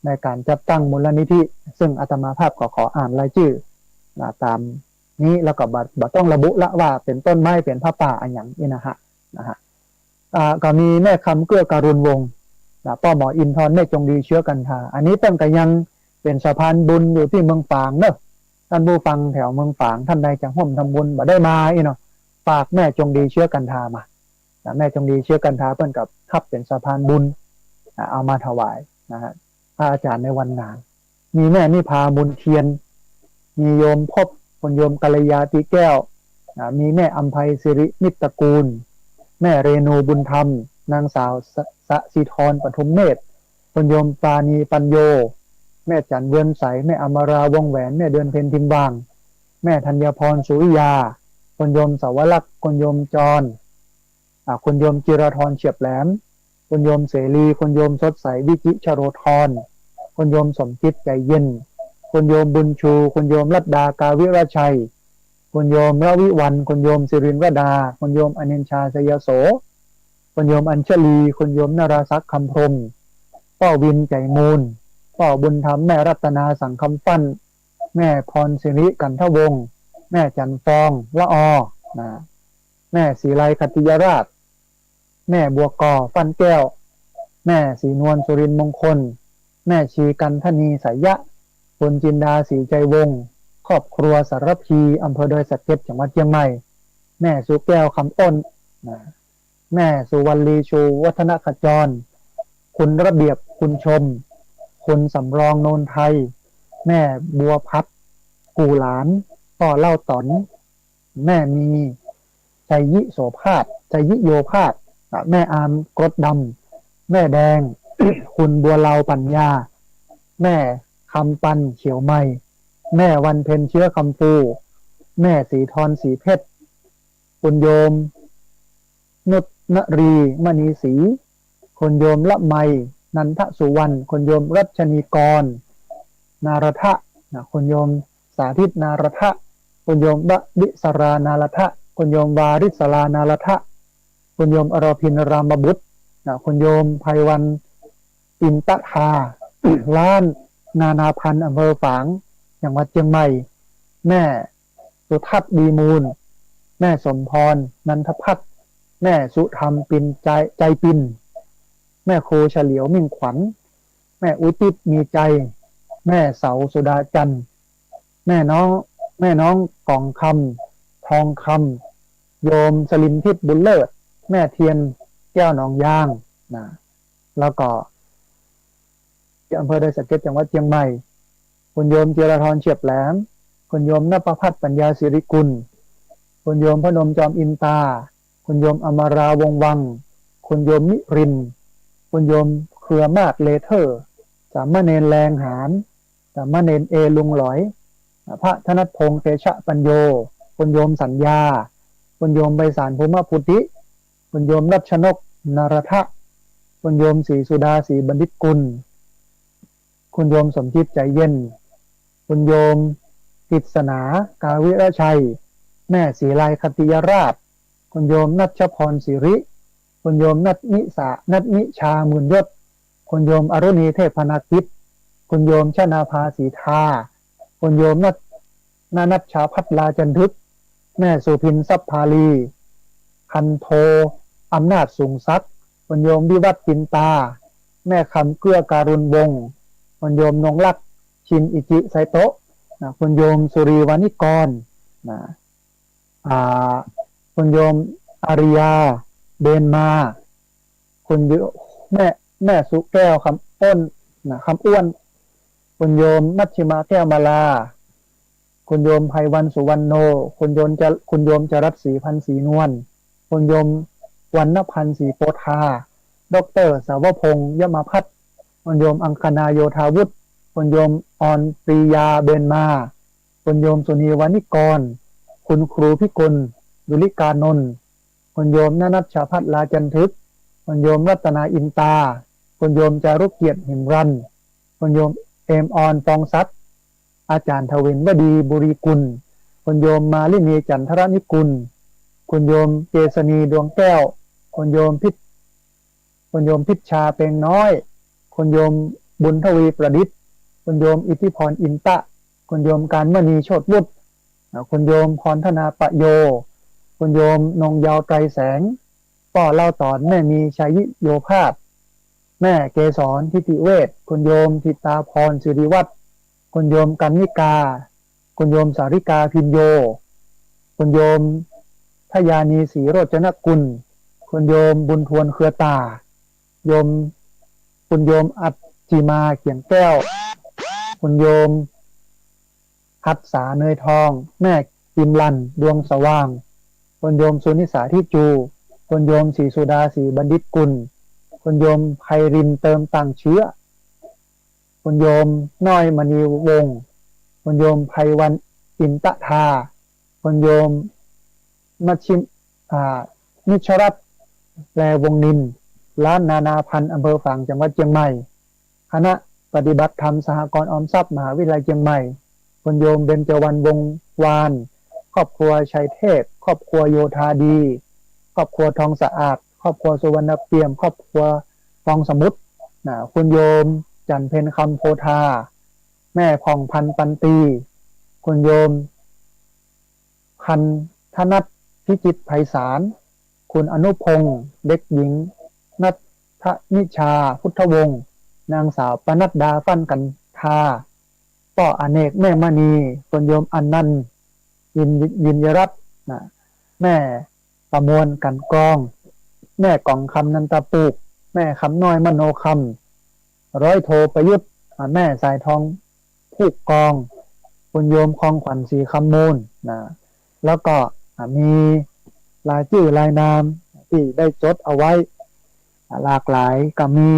ในก๋านจัดตั้งมูลนิธิ ซึ่งอาตมาภาพก็ขออ่านรายจื้อนะ ต๋ามนี้ แล้วก็บ่ บ่ต้องระบุละว่าเป๋นต้นไม้ เป๋นผ้าป่าอะหยังอี้นะฮะ นะฮะ อ่า ก็มีแม่คำเกื้อกรุณวงศ์นะ ป้อหมออินทร์ แม่จงดี เชื้อกันทา อันนี้เปิ้นก็ยังเป๋นสะพานบุญอยู่ตี้เมืองฝางเนาะ ต้านผู้ฟังแถวเมืองฝาง ต้านใดจะฮ่วมทำบุญบ่ได้มาอี้เนาะ ฝากแม่จงดี เชื้อกันทามานะ แม่จงดี เชื้อกันทา เปิ้นก็ฮับเป๋นสะพานบุญนะ เอามาถวายนะฮะ พระอาจารย์ในวันงาน มีแม่นิพา บุญเทียน มีโยมพบ คุณโยมกัลยา ตีแก้ว อ่า มีแม่อำไพ สิริมิตรกูล แม่เรนู บุญธรรม นางสาวสะ สะสิธร ปทุมเมธ คุณโยมปราณี ปัญโย แม่จันทร์ เวิร์นใส แม่อมรา วงแหวน แม่เดือนเพ็ญ ทิมวาง แม่ธัญพร สุริยา คุณโยมสาวรักษ์ คุณโยมจร อ่า คุณโยมจิรธร เฉียบแหลม คุณโยมเสรี คุณโยมสดใส วิจิตร ชโลธร คุณโยมสมจิต ใจเย็น คุณโยมบุญชู คุณโยมรัตดา กาวิรชัย คุณโยมรวิวรรณ คุณโยมสิรินรดา คุณโยมอนินชา ชัยโส คุณโยมอัญชลี คุณโยมนราศักดิ์ คำพรหม ป้อวิน ใจมูล ป้อบุญธรรม แม่รัตนา สังคำฟั่น แม่พรสิริ กันทวงศ์ แม่จันทร์ฟอง ละออ นะ แม่ศรีไล ขัตติยราช แม่บัวก่อ ฟั่นแก้ว แม่ศรีนวล สุรินทร์มงคล แม่ชี กันทนี สายะ คุณจินดา ศรีใจวงศ์ ครอบครัวสารภี อำเภอดอยสะเก็ด จังหวัดเชียงใหม่ แม่สุแก้ว คำอ้น นะ แม่สุวรรณลี ชูวัฒนขจร คุณระเบียบ คุณชม คุณสำรอง โนนไทย แม่บัวพัด กู่หลาน ป้อเล่าต๋อน แม่มี ชัยยิโสภาส ชัยยิโยภาส อ่ะ แม่อาม กรดดำ แม่แดง คุณบัวเลา ปัญญา แม่คำปัน เขียวใหม่ แม่วันเพ็ญ เชื้อคำฟู แม่ศรีธร ศรีเพชร คุณโยม นุชนรี มณีศรี คุณโยมละไม นันทสุวรรณ คุณโยมรัชนีกร นารทะ นะ คุณโยมสาธิต นารทะ คุณโยมวริศรา นารทะ คุณโยมวาริศรา นารทะ คุณโยมอรพิน รามบุตร นะ คุณโยมไพวัน อินตทา ร้านนานาพันธ์ อำเภอฝาง จังหวัดเชียงใหม่ แม่สุทัศน์ ดีมูล แม่สมพร นันทพัฒน์ แม่สุธรรม ปินใจ ใจปิน แม่ครูเฉลียว มิ่งขวัญ แม่อุทิศ มีใจ แม่เสา สุดาจันทร์ แม่น้อง แม่น้องกองคำ ทองคำ โยมสลินทิพย์ บุญเลิศ แม่เทียน แก้วหนองยาง นะ แล้วก็ ที่อำเภอดอยสะเก็ด จังหวัดเชียงใหม่ คุณโยมจิรธร เฉียบแหลม คุณโยมนภพัฒน์ ปัญญาสิริกุล คุณโยมพนม จอมอินตา คุณโยมอมรา วงศ์วัง คุณโยมมิรินทร์ คุณโยมเครือมาศ เลเทอร์ สามเณร แลงหาน สามเณร เอ ลุงหลอย พระธนัทพงษ์ เตชะปัญโญ คุณโยมสัญญา คุณโยมไพศาล ภูมะพุทธิ คุณโยมรัชนก นรทะ คุณโยมศรีสุดา ศรีบัณฑิตกุล คุณโยมสมจิต ใจเย็น คุณโยมกฤษณา กาวิรชัย แม่ศรีไล คติยราช คุณโยมนัชพร สิริ คุณโยมนัทนิสา นัทนิชา หมื่นยศ คุณโยมอรุณี เทพนาคิด คุณโยมชนาภา ศรีทา คุณโยมนัท นนัชชาภัทร ลาจันทึก แม่สุพิน ทรัพย์พาลี พันโท อำนาจ สูงศักดิ์ คุณโยมวิวัฒน์ ปินตา แม่คำเกื้อ การุณวงศ์ คุณโยมนงรัก ชินอิจิ ไซโตะ นะ คุณโยมสุรี วานิกร นะ อ่า คุณโยมอาริยา เบญมา คุณโย แม่ แม่สุแก้ว คำอ้น นะ คำอ้วน คุณโยมมัชชิมา แก้วมาลา คุณโยมไพวัน สุวรรณโณ คุณโยมจะ คุณโยมจรัสศรี พันศรีนวล คุณโยมวรรณพันธ์ ศรีโพธา ด็อกเตอร์สาวพงษ์ ยมพัฒน์ คุณโยมอังคณา โยธาวุฒิ คุณโยมออนปรียา เบญมา คุณโยมสุนี วานิกร คุณครูพิกล ดุลิกานนท์ คุณโยมนนัชชาภัทร ลาจันทึก คุณโยมรัตนา อินตา คุณโยมจารุเกียรติ หิมรัน คุณโยมเอมออน ปองศักดิ์ อาจารย์ทวินวดี บุรีกุล คุณโยมมาลินี จันทรนิกุล คุณโยมเกษณี ดวงแก้ว คุณโยมพิช คุณโยมพิชชา เปงน้อย คุณโยมบุญทวี ประดิษฐ์ คุณโยมอิทธิพร อินตะ คุณโยมการมณี โชติวุฒิ อ่า คุณโยมพรธนา ประโย คุณโยมนงเยาว์ ไตรแสง ป้อเล่าต๋อน แม่มี ชัยโยภาส แม่เกสร ทิติเวช คุณโยมธิตาพร สิริวัฒน์ คุณโยมกันนิกา คุณโยมสาริกา พิญโญ คุณโยมทยานี ศรีโรจนกุล คุณโยมบุญทวน เครือตา โยม คุณโยมอัจจิมา เขียงแก้ว คุณโยมหัตสา เนยทอง แม่กิมลัน ดวงสว่าง คุณโยมสุนิสา ทิจู คุณโยมศรีสุดา ศรีบัณฑิตกุล คุณโยมไพริน เติมต่างเชื้อ คุณโยมน้อย มณีวงศ์ คุณโยมไพวัน อินตะทา คุณโยมมัชชิม อ่า นิชรัตน์ และวงศ์นิน ร้านนานาพันธ์ อำเภอฝาง จังหวัดเชียงใหม่ คณะปฏิบัติธรรมสหกรณ์ออมทรัพย์ มหาวิทยาลัยเชียงใหม่ คุณโยมเบญจวรรณ วงศ์วาน ครอบครัวชัยเทพ ครอบครัวโยธาดี ครอบครัวทองสะอาด ครอบครัวสุวรรณเปี่ยม ครอบครัวฟองสมุทร นะ คุณโยมจันทร์เพ็ญ คำโพธา แม่ผ่องพันธ์ ปันตี คุณโยมพันธนัท พิจิตรไพศาล คุณอนุพงษ์ เด็กหญิงนัทนิชา พุทธวงศ์ นางสาวปนัดดา ฟั่นกันทา ป้ออเนก แม่มณี คุณโยมอนันต์ วิญ วิญญรัตน์ นะ แม่ประมวล กันกอง แม่กองคำ นันตาปูก แม่คำน้อย มโนคำ ร้อยโทประยุทธ์ อ่า แม่สายทอง ผู้กอง คุณโยมคองขวัญ ศรีคำมูล นะ แล้วก็ อ่า มีรายจื้อรายนามตี้ได้จดเอาไว้ อ่า หลากหลาย ก็มี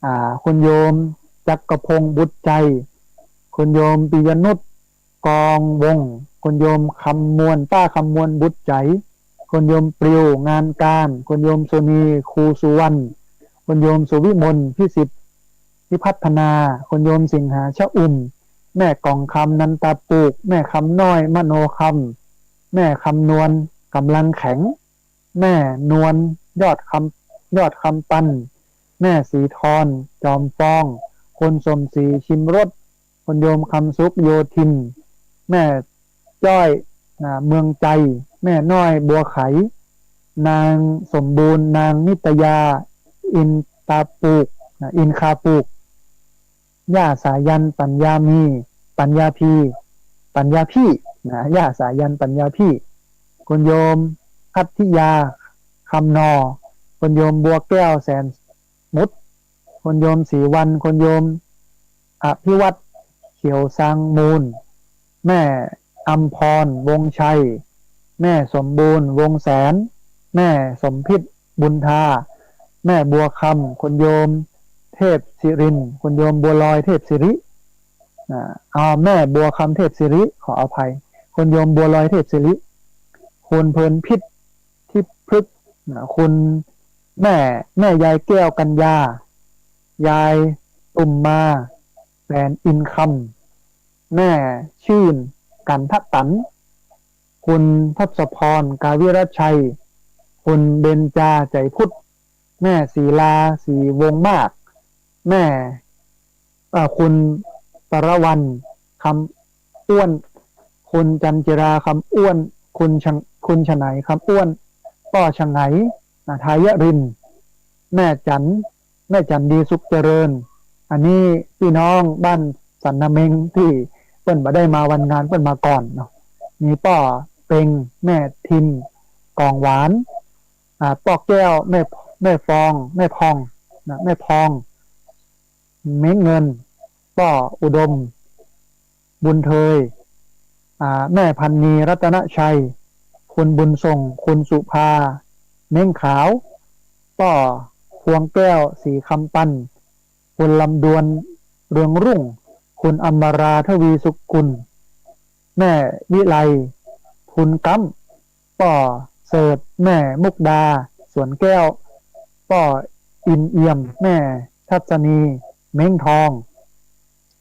อ่า คุณโยมจักรพงษ์ บุตรใจ คุณโยมปิยนุช กองวงศ์ คุณโยมคำมวล ป้าคำมวล บุตรใจ คุณโยมปลิว งานการ คุณโยมสุนี ครูสุวรรณ คุณโยมสุวิมล พิสิทธิ์ พิพัฒนา คุณโยมสิงหา ชะอุ่ม แม่กองคำ นันตาปูก แม่คำน้อย มโนคำ แม่คำนวล กำลังแข็ง แม่นวล ยอดคำ ยอดคำปัน แม่สีทร จอมฟอง คุณสมศรี ชิมรส คุณโยมคำสุข โยธิน แม่จ้อย นะ เมืองใจ แม่น้อย บัวไข นางสมบูรณ์ นางนิตยา อินตาปูก นะ อินคาปูก ย่าสายัน ปัญญามี ปัญญาพี ปัญญาพี่ นะ ย่าสายัน ปัญญาพี่ คุณโยมพัทธิยา คำนอ คุณโยมบัวแก้ว แสน มุด คุณโยมศรีวรรณ คุณโยมอภิวัฒน์ เขียวซางมูล แม่อำพร วงศ์ชัย แม่สมบูรณ์ วงศ์แสน แม่สมพิษ บุญทา แม่บัวคำ คุณโยมเทพศิรินทร์ คุณโยมบัวลอย เทพศิริ นะ อ่า แม่บัวคำเทพศิริ ขออภัย คุณโยมบัวลอยเทพศิริ คุณเพลินพิษ ทิพย์พฤกษ์ นะ คุณแม่ แม่ยายแก้วกัญญา ยายตุ่มมา แสนอินคำ แม่ชื่น กันทะตัน คุณทศพร กาวิรชัย คุณเบญจา ใจพุทธ แม่ศรีลา ศรีวงศ์มาก แม่ เอ่อ คุณปรวรรณ คำอ้วน คุณจันจิรา คำอ้วน คุณชง- คุณฉไนย คำอ้วน ป้อฉไงย นะ ทายรินทร์ แม่จัน แม่จันดีสุขเจริญ อันนี้ปี้น้องบ้านสันนาเม็งตี้เปิ้นบ่ได้มาวันงาน เปิ้นมาก่อนเนาะ มีป้อเป็ง แม่ทิม กองหวาน อ่า ป้อแก้ว แม่ แม่ฟอง แม่พอง นะ แม่พอง เม้งเงิน ป้ออุดม บุญเทย อ่า แม่พันนี รัตนชัย คุณบุญส่ง คุณสุภา เม้งขาว ป้อพวงแก้ว ศรีคำปัน คุณลำดวน เรืองรุ่ง คุณอมรา ทวีสุขกุล แม่วิไล ทุนก๊ำ ป้อเสิร์ช แม่มุกดา สวนแก้ว ป้ออินเอี่ยม แม่ทัศนี เม้งทอง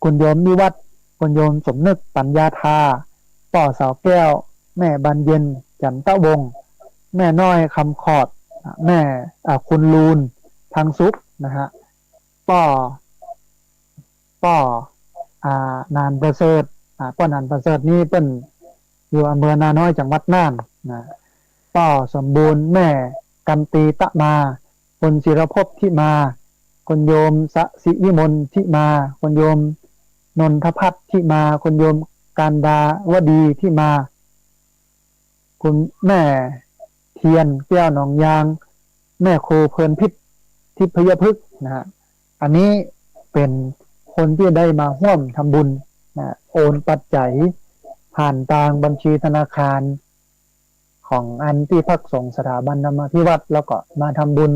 คุณโยมนิวัฒน์ คุณโยมสมนึก ปัญญาธา ป้อสาวแก้ว แม่บานเย็น จันทวงศ์ แม่น้อย คำขอด แม่ อ่า คุณลูน ทางสุข นะฮะ ป้อ ป้อ อ่า หนานประเสริฐ อ่า ป้อหนานประเสริฐนี่เปิ้นอยู่อำเภอนาน้อย จังหวัดน่าน นะ ป้อสมบูรณ์ แม่กันตีตะมา คุณศิรภพทิมา คุณโยมสะสิวิมลทิมา คุณโยมนนทพัฒน์ทิมา คุณโยมการดาวดีทิมา คุณแม่เทียน แก้วหนองยาง แม่ครูเพลินพิษ ทิพยพฤกษ์ นะฮะ อันนี้เป๋นคนตี้ได้มาฮ่วมทำบุญ นะ โอนปัจจัยผ่านตางบัญชีธนาคาร ของอันตี้พักสงฆ์สถาบันธรรมาภิวัตน์ แล้วก็มาทำบุญ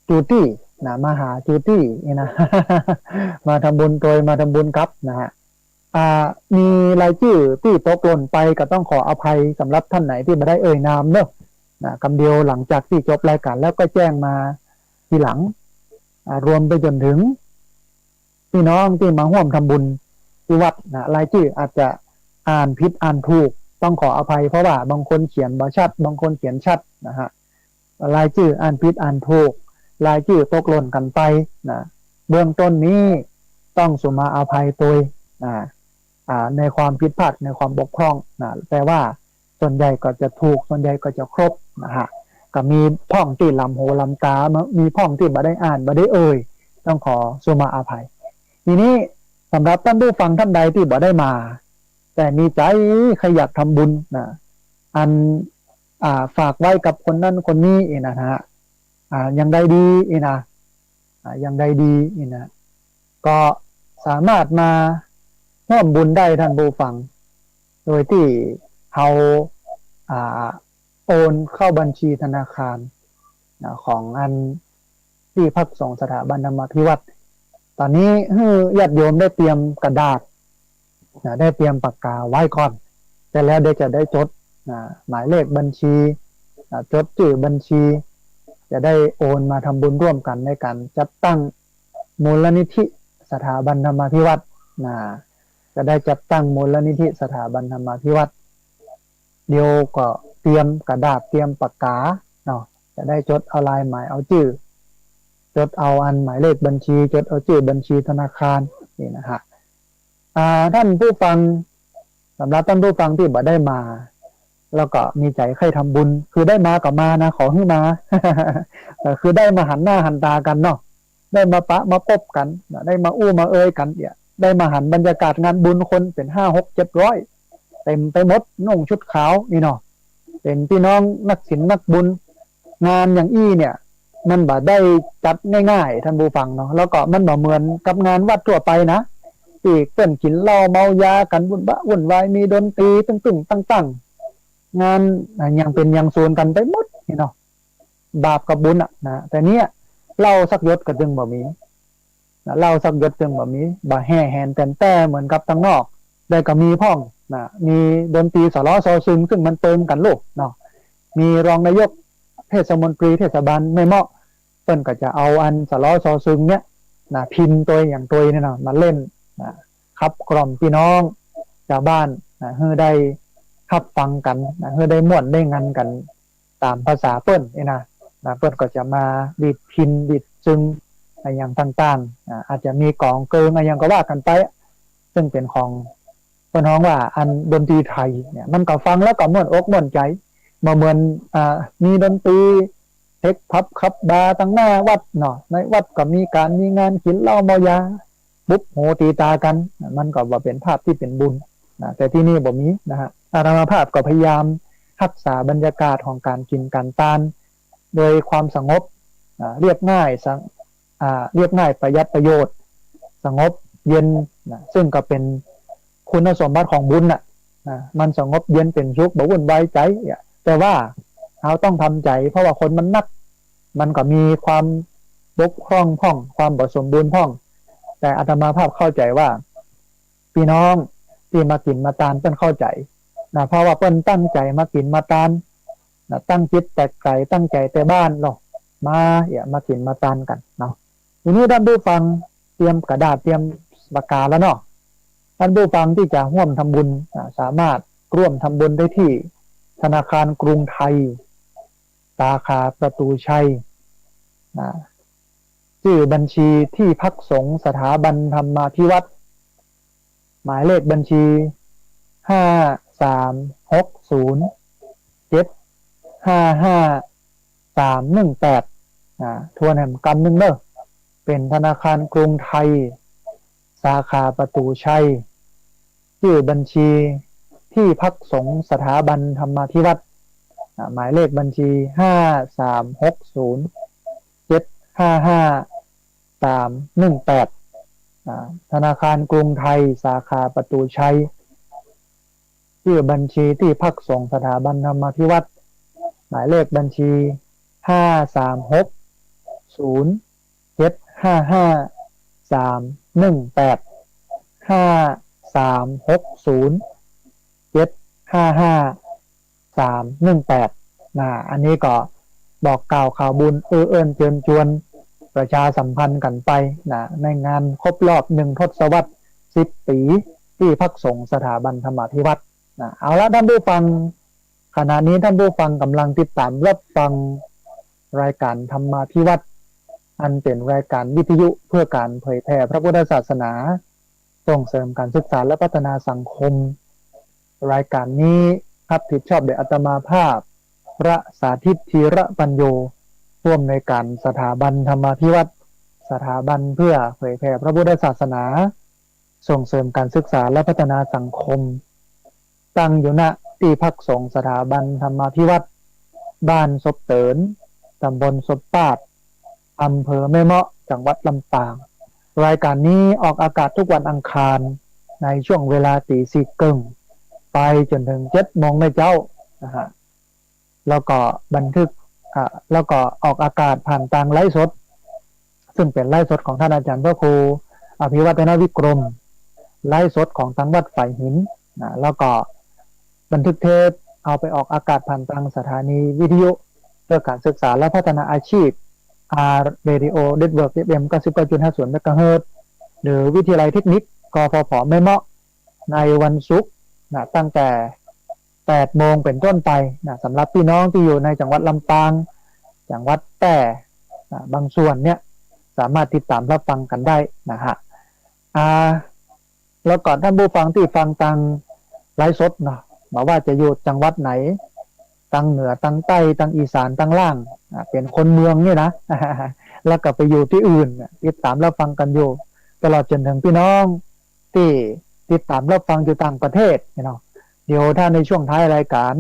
จูตี้ นะ มาหาจูตี้นี่นะ มาทำบุญตวย มาทำบุญกลับ นะฮะ อ่า มีรายจื้อตี้ตกหล่นไปก็ต้องขออภัยสำหรับท่านไหนตี้บ่ได้เอ่ยนามเนอะ นะ กำเดียวหลังจากตี้จบรายการแล้วก็แจ้งมาทีหลัง อ่า รวมไปจ๋นถึง ปี้น้องตี้มาฮ่วมทำบุญตี้วัด นะ รายจื้ออาจจะอ่านผิดอ่านถูก ต้องขออภัย เพราะว่าบางคนเขียนบ่ชัด บางคนเขียนชัด นะฮะ รายจื้ออ่านผิดอ่านถูก รายจื้อตกหล่นกั๋นไป นะ เบื้องต้นนี้ต้องสุมาอภัยตวย นะ อ่า ในความผิดพลาด ในความบกพร่อง นะ แต่ว่าส่วนใหญ่ก็จะถูก ส่วนใหญ่ก็จะครบ นะฮะ ก็มีพ่องตี้หลำหูหลำต๋า มีพ่องตี้บ่ได้อ่าน บ่ได้เอ่ย ต้องขอสุมาอภัย ทีนี้สำหรับต้านผู้ฟังต้านใดตี้บ่ได้มา แต่มีใจ๋ใค่อยากทำบุญ นะ อัน อ่า ฝากไว้กับคนนั้นคนนี้อี้นะฮะ อ่า อย่างใดดีอี้นะ อ่า อย่างใดดีอี้นะ ก็สามารถมาฮ่วมบุญได้ต้านผู้ฟัง โดยตี้เฮา อ่า โอนเข้าบัญชีธนาคาร นะ ของอันตี้พักสงฆ์สถาบันธรรมาภิวัตน์ ต๋อนนี้หื้อญาติโยมได้เตรียมกระดาษ นะ ได้เตรียมปากกาไว้ก่อน แต่แล้วเดี๋ยวจะได้จด นะ หมายเลขบัญชี นะ จดจื้อบัญชี จะได้โอนมาทำบุญร่วมกั๋นในก๋านจัดตั้งมูลนิธิสถาบันธรรมาภิวัตน์ นะ จะได้จัดตั้งมูลนิธิสถาบันธรรมาภิวัตน์ เดี๋ยวก็เตรียมกระดาษ เตรียมปากกาเนาะ จะได้จดเอาลายหมายเอาจื้อ จดเอาอันหมายเลขบัญชี จดเอาจื้อบัญชีธนาคาร นี่นะฮะ อ่า ต้านผู้ฟัง สำหรับต้านผู้ฟังตี้บ่ได้มา แล้วก็มีใจ๋ใค่ทำบุญ คือได้มาก็มานะ ขอหื้อมา เอ่อ คือได้มาหันหน้าหันต๋ากั๋นเนาะ ได้มาปะมาปบกั๋นนะ ได้มาอู้มาเอ่ยกั๋นเนี่ย ได้มาหันบรรยากาศงานบุญ คนเป๋นห้าหกเจ็ดร้อย เต๋มไปหมด นุ่งชุดขาวนี่เนาะ เป๋นปี้น้องนักศีลนักบุญ งานอย่างอี้เนี่ย มันบ่ได้จัดง่ายๆ ต้านผู้ฟังเนาะ แล้วก็มันบ่เหมือนกับงานวัดทั่วไปนะ ตี้เปิ้นกิ๋นเหล้าเมายากั๋น วุ่นวะวุ่นวาย มีดนตรีตึ้งๆ ตั้งๆ งาน อ่ะ อย่างเป๋นอย่างสูนกั๋นไปหมดนี่เนาะ บาปกับบุญอะนะ แต่เนี่ยเหล้าสักหยดก็จึงบ่มี นะ เหล้าสักหยดเซิงบ่มี บ่าแห่แหนแต๋นแต๊เหมือนกับตังนอก แต่ก็มีพ่องนะ มีดนตรีสลอซอซึง ซึ่งมันเปิงกั๋นลูกเนาะ มีรองนายกเทศมนตรีเทศบาลแม่เมาะ เปิ้นก็จะเอาอันสลอซอซึงเนี่ยนะ พิณตวยอย่างตวยเนี่ยเนาะ มาเล่นนะ ขับกล่อมปี้น้องจาวบ้านนะ หื้อได้ฮับฟังกั๋นนะ หื้อได้ม่วนได้งันกั๋น ต๋ามภาษาเปิ้นนี่นะ นะ เปิ้นก็จะมาดีดพิณดีดซึงอะหยังต่างๆ อ่า อาจจะมีก๋องเกิงอะหยังก็ว่ากั๋นไป ซึ่งเป๋นของเปิ้นฮ้องว่าอันดนตรีไทยเนี่ย มันก็ฟังแล้วก็ม่วนอกม่วนใจ๋ บ่เหมือน อ่า มีดนตรีเทคผับขับบาร์ตังหน้าวัดเนาะ ในวัดก็มีก๋านมีงานกิ๋นเหล้าเมายา ปุบหูตีต๋ากั๋น มันก็บ่เป๋นภาพตี้เป๋นบุญนะ แต่ตี้นี่บ่มีนะฮะ อาตมาภาพก็พยายามฮักษาบรรยากาศของก๋านกิ๋นก๋านตาน โดยความสงบ อ่า เรียบง่าย สง- อ่า เรียบง่าย ประหยัดประโยชน์ สงบเย็นนะ ซึ่งก็เป๋นคุณสมบัติของบุญน่ะนะ มันสงบเย็นเป๋นสุข บ่วุ่นวายใจ๋อะ แต่ว่าเฮาต้องทำใจ๋ เพราะว่าคนมันนัก มันก็มีความบกพร่องพ่อง ความบ่สมบูรณ์พ่อง แต่อาตมาภาพเข้าใจ๋ว่า ปี้น้องตี้มากิ๋นมาตานเปิ้นเข้าใจ๋นะ เพราะว่าเปิ้นตั้งใจ๋มากิ๋นมาตานนะ ตั้งจิตแต่ไก๋ ตั้งใจ๋แต่บ้านเนาะ มาเหีย มากิ๋นมาตานกั๋นเนาะ ทีนี้ต้านผู้ฟังเตรียมกระดาษเตรียมปากกาแล้วเนาะ ต้านผู้ฟังตี้จะฮ่วมทำบุญนะ สามารถฮ่วมทำบุญได้ตี้ธนาคารกรุงไทย สาขาประตูชัยนะ จื้อบัญชีตี้พักสงฆ์สถาบันธรรมาภิวัฒน์ หมายเลขบัญชี ห้าสามหกศูนย์ เจ็ดห้าห้าสามหนึ่งแปด อ่า ทวนแหมกำนึ่งเน่อ เป๋นธนาคารกรุงไทย สาขาประตูชัย จื้อบัญชีตี้พักสงฆ์สถาบันธรรมาภิวัฒน์ อ่า หมายเลขบัญชี ห้าสามหกศูนย์ เจ็ดห้าห้าสามหนึ่งแปด อ่า ธนาคารกรุงไทย สาขาประตูชัย จื้อบัญชีตี้พักสงฆ์สถาบันธรรมาภิวัฒน์ หมายเลขบัญชี ห้าสามหกศูนย์ เจ็ดห้าห้าสามหนึ่งแปด ห้าสามหกศูนย์ เจ็ดห้าห้าสามหนึ่งแปด นะ อันนี้ก็บอกกล่าวข่าวบุญ เอื้อเอิ้นเจิญจวน ประชาสัมพันธ์กั๋นไปนะ ในงานครบรอบหนึ่งทศวรรษ สิบปี๋ ตี้พักสงฆ์สถาบันธรรมาภิวัฒน์นะ เอาละต้านผู้ฟัง ขณะนี้ต้านผู้ฟังก่ำลังติดต๋ามฮับฟังรายก๋านธรรมาภิวัฒน์ อันเป๋นรายก๋านวิทยุเพื่อก๋านเผยแผ่พระพุทธศาสนา ส่งเสริมก๋านศึกษาและพัฒนาสังคม รายก๋านนี้ฮับผิดชอบโดยอาตมาภาพ พระสาธิต ธีระปัญโญ ผู้อำนวยก๋านสถาบันธรรมาภิวัฒน์ สถาบันเพื่อเผยแผ่พระพุทธศาสนา ส่งเสริมก๋านศึกษาและพัฒนาสังคม ตั้งอยู่ ณ ตี้พักสงฆ์สถาบันธรรมาภิวัฒน์ บ้านศพเติ๋น ต๋ำบลศพปาด อำเภอแม่เมาะ จังหวัดลำปาง รายก๋านนี้ออกอากาศกู้วันอังคาร ในช่วงเวลาตี๋สี่เกิ่ง ไปจ๋นเถิงเจ็ดโมงแม่เจ๊า นะฮะ แล้วก็บันทึก อ่า แล้วก็ออกอากาศผ่านตางไลฟ์สด ซึ่งเป๋นไลฟ์สดของต้านอาจ๋ารย์พระครูอภิวัฒนวิกรม ไลฟ์สดของตางวัดฝายหิน นะ แล้วก็บันทึกเทปเอาไปออกอากาศผ่านตางสถานีวิทยุเพื่อก๋านศึกษาและพัฒนาอาชีพ อาร์ Radio Network เอฟเอ็ม เก้าสิบเก้าจุดห้าศูนย์ เมกะเฮิรตซ์ หรือวิทยาลัยเทคนิค กฟผ แม่เมาะ ในวันศุกร์นะ ตั้งแต่แปดโมงเป๋นต้นไปนะ สำหรับปี้น้องตี้อยู่ในจังหวัดลำปาง จังหวัดแพร่นะ บางส่วนเนี่ยสามารถติดต๋ามฮับฟังกั๋นได้นะฮะ อ่า แล้วก็ต้านผู้ฟังตี้ฟังตางไลฟ์สดเนาะ บ่ว่าจะอยู่จังหวัดไหน ตางเหนือ ตางใต้ ตางอีสาน ตางล่าง อ่า เป๋นคนเมืองเนี่ยนะ แล้วก็ไปอยู่ตี้อื่นน่ะ ติดต๋ามฮับฟังกั๋นอยู่ ตลอดจ๋นเถิงปี้น้องตี้ติดต๋ามฮับฟังอยู่ต่างประเทศเนี่ยเนาะ เดี๋ยวถ้าในช่วงท้ายรายก๋าน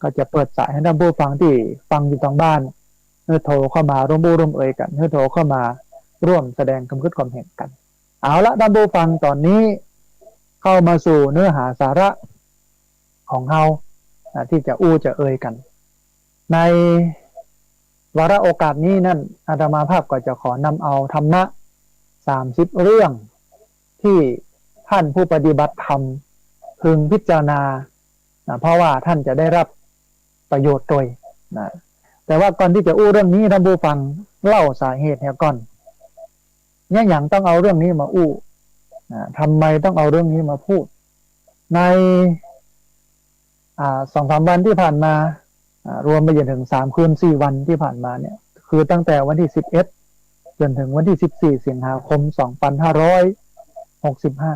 ก็จะเปิดสายหื้อต้านผู้ฟังตี้ฟังอยู่ตางบ้าน หื้อโทรเข้ามาร่วมอู้ร่วมเอยกั๋น หื้อโทรเข้ามาร่วมแสดงความคิดความเห็นกั๋น เอาละต้านผู้ฟัง ต๋อนนี้เข้ามาสู่เนื้อหาสาระของเฮา อ่า ตี้จะอู้จะเอยกั๋น ในวาระโอกาสนี้นั้น อาตมาภาพก็จะขอนำเอาธรรมะ สามสิบเรื่องตี้ต้านผู้ปฏิบัติธรรมพึงพิจารณานะ เพราะว่าต้านจะได้ฮับประโยชน์โตยนะ แต่ว่าก่อนตี้จะอู้เรื่องนี้ ต้านผู้ฟัง เล่าสาเหตุเหียก่อน เนี่ยหยังต้องเอาเรื่องนี้มาอู้นะ ทำไมต้องเอาเรื่องนี้มาพูด ใน อ่า สองสามวันตี้ผ่านมา อ่า รวมไปจนถึงสามคืนสี่วันตี้ผ่านมาเนี่ย คือตั้งแต่วันตี้สิบเอ็ดจนถึงวันตี้สิบสี่ สิงหาคม สองพันห้าร้อยหกสิบห้า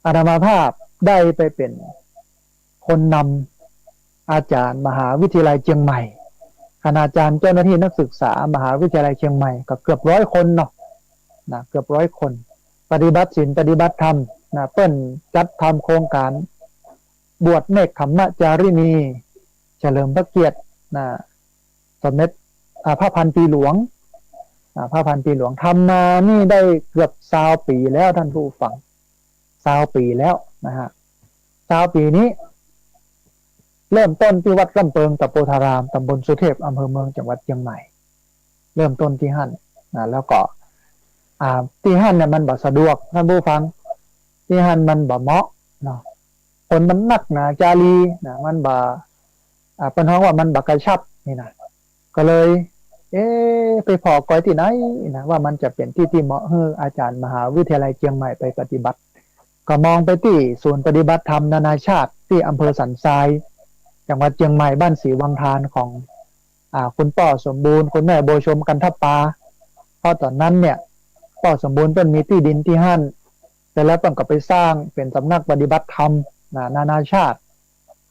อาตมาภาพได้ไปเป๋นคนนำอาจ๋ารย์มหาวิทยาลัยเจียงใหม่ คณาจารย์ เจ้าหน้าตี้ นักศึกษามหาวิทยาลัยเจียงใหม่ก็เกือบร้อยคนเนาะ นะ เกือบร้อยคน ปฏิบัติศีลปฏิบัติธรรมนะ เปิ้นจัดทำโครงก๋านบวชเนกขัมมจาริณี เฉลิมพระเกียรตินะ สมเด็จ อ่า พระพันปีหลวง อ่า พระพันปีหลวง ทำมานี่ได้เกือบซาวปี๋แล้ว ต้านผู้ฟัง ซาวปี๋แล้วนะฮะ ซาวปี๋นี้ เริ่มต้นตี้วัดร่ำเปิงตะโปธาราม ตำบลสุเทพ อำเภอเมือง จังหวัดเจียงใหม่ เริ่มต้นตี้หั้นนะ แล้วก็ อ่า ตี้หั้นเนี่ยมันบ่สะดวก ต้านผู้ฟัง ตี้หั้นมันบ่เหมาะเนาะ คนมันนักหนาจารีนะ มันบ่ อ่า เปิ้นฮ้องว่ามันบ่กระชับนี่นะ ก็เลย เอ๊ะ ไปผ่อก่อยตี้ไหนนะ ว่ามันจะเป๋นตี้ตี้เหมาะหื้ออาจ๋ารย์มหาวิทยาลัยเจียงใหม่ไปปฏิบัติ ก็มองไปตี้ศูนย์ปฏิบัติธรรมนานาชาติตี้อำเภอสันทราย จังหวัดเจียงใหม่ บ้านศรีวังทาน ของ อ่า คุณป้อสมบูรณ์ คุณแม่บัวชม กันทปา เพราะต๋อนนั้นเนี่ย ป้อสมบูรณ์เปิ้นมีตี้ดินตี้หั้น เสร็จแล้วเปิ้นก็ไปสร้างเป๋นสำนักปฏิบัติธรรมนะ นานาชาติ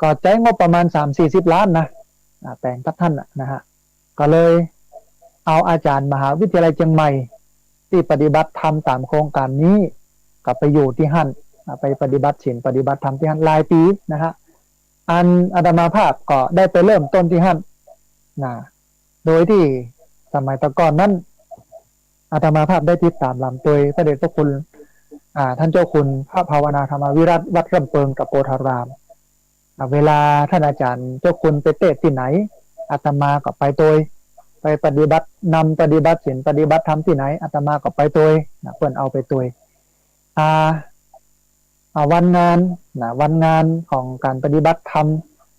ก็ใจ๊งบประมาณสามสี่สิบล้านนะ อ่า แป๋งตั๊ดหั้นน่ะนะฮะ ก็เลยเอาอาจ๋ารย์มหาวิทยาลัยเจียงใหม่ตี้ปฏิบัติธรรมต๋ามโครงก๋านนี้ ก็ไปอยู่ตี้หั้น อ่า ไปปฏิบัติศีลปฏิบัติธรรมตี้หั้นหลายปี๋นะฮะ อันอาตมาภาพก็ได้ไปเริ่มต้นตี้หั้นนะ โดยตี้สมัยตะก่อนนั้น อาตมาภาพได้ติดต๋ามหลำตวยพระเดชพระคุณ อ่า ต้านเจ้าคุณพระภาวนาธรรมวิรัติ วัดร่ำเปิงตะโปธาราม อ่า เวลาต้านอาจ๋ารย์เจ้าคุณไปเตสน์ตี้ไหน อาตมาก็ไปตวย ไปปฏิบัติ นำปฏิบัติศีลปฏิบัติธรรมตี้ไหน อาตมาก็ไปตวยนะ เปิ้นเอาไปตวย อ่า อ่า วันงานนะ วันงานของก๋านปฏิบัติธรรม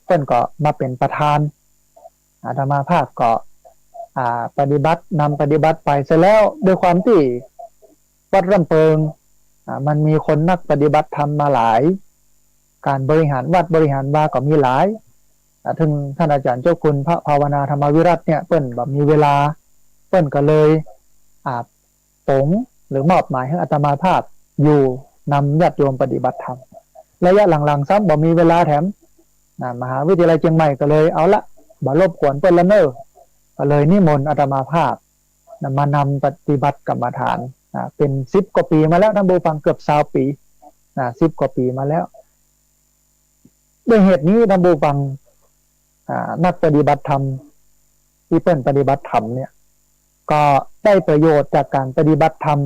เปิ้นก็มาเป๋นประธาน อาตมาภาพก็ อ่า ปฏิบัติ นำปฏิบัติไป เสร็จแล้วด้วยความตี้วัดร่ำเปิง อ่า มันมีคนนักปฏิบัติธรรมมาหลาย ก๋านบริหารวัดบริหารวาก็มีหลาย อ่า เถิงต้านอาจ๋ารย์เจ้าคุณพระภาวนาธรรมวิรัติเนี่ย เปิ้นบ่มีเวลา เปิ้นก็เลย อ่า ป๋งหรือมอบหมายหื้ออาตมาภาพอยู่นำญาติโยมปฏิบัติธรรม ระยะหลังๆ ซ้ำบ่มีเวลาแถมนะ มหาวิทยาลัยเจียงใหม่ก็เลย เอาละ บ่รบกวนเปิ้นละเน่อ ก็เลยนิมนต์อาตมาภาพนะ มานำปฏิบัติกรรมฐานนะ เป๋นสิบกว่าปี๋มาแล้ว ต้านผู้ฟัง เกือบซาวปี๋นะ สิบกว่าปี๋มาแล้ว ด้วยเหตุนี้ ต้านผู้ฟัง อ่า นักปฏิบัติธรรมตี้เปิ้นปฏิบัติธรรมเนี่ย ก็ได้ประโยชน์จากก๋านปฏิบัติธรรม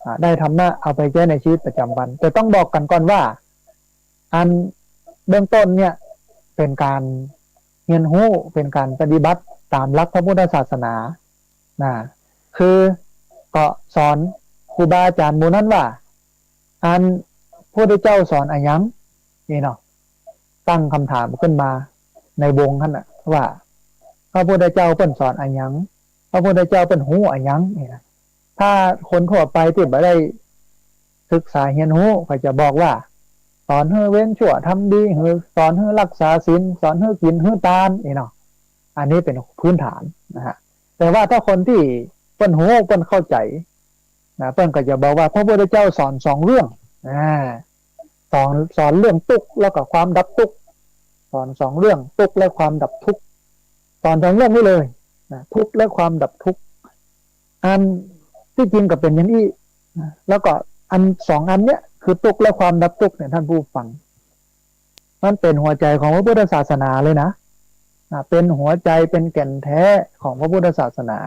อ่า ได้ธรรมะเอาไปใจ๊ในชีวิตประจ๋ำวัน แต่ต้องบอกกั๋นก่อนว่า อันเบื้องต้นเนี่ย เป๋นก๋านเฮียนฮู้ เป๋นก๋านปฏิบัติต๋ามหลักพระพุทธศาสนานะ คือก็สอนครูบาอาจ๋ารย์หมู่นั้นว่า อันพระพุทธเจ้าสอนอะหยังนี่เนาะ ตั้งกำถามขึ้นมาในวงหั้นน่ะว่า พระพุทธเจ้าเปิ้นสอนอะหยัง พระพุทธเจ้าเปิ้นฮู้อะหยังนี่นะ ถ้าคนทั่วไปตี้บ่ได้ศึกษาเฮียนฮู้ ก็จะบอกว่า สอนหื้อเว้นชั่วทำดี หื้อ สอนหื้อรักษาศีล สอนหื้อกิ๋นหื้อตานนี่เนาะ อันนี้เป๋นพื้นฐานนะฮะ แต่ว่าถ้าคนตี้เปิ้นฮู้เปิ้นเข้าใจ๋ นะ เปิ้นก็จะบอกว่าพระพุทธเจ้าสอนสองเรื่อง อ่า สอน สอนเรื่องตุ๊กข์แล้วก็ความดับตุ๊กข์ สอนสองเรื่องตุ๊กข์และความดับทุกข์ สอนสองเรื่องนี้เลยนะ ตุ๊กข์และความดับทุกข์ อันตี้จริงก็เป๋นอย่างอี้นะ แล้วก็อันสองอันเนี้ยคือตุ๊กข์และความดับทุกข์เนี่ย ต้านผู้ฟัง มันเป๋นหัวใจ๋ของพระพุทธศาสนาเลยนะ อ่า เป๋นหัวใจ๋ เป๋นแก่นแต๊ของพระพุทธศาสนา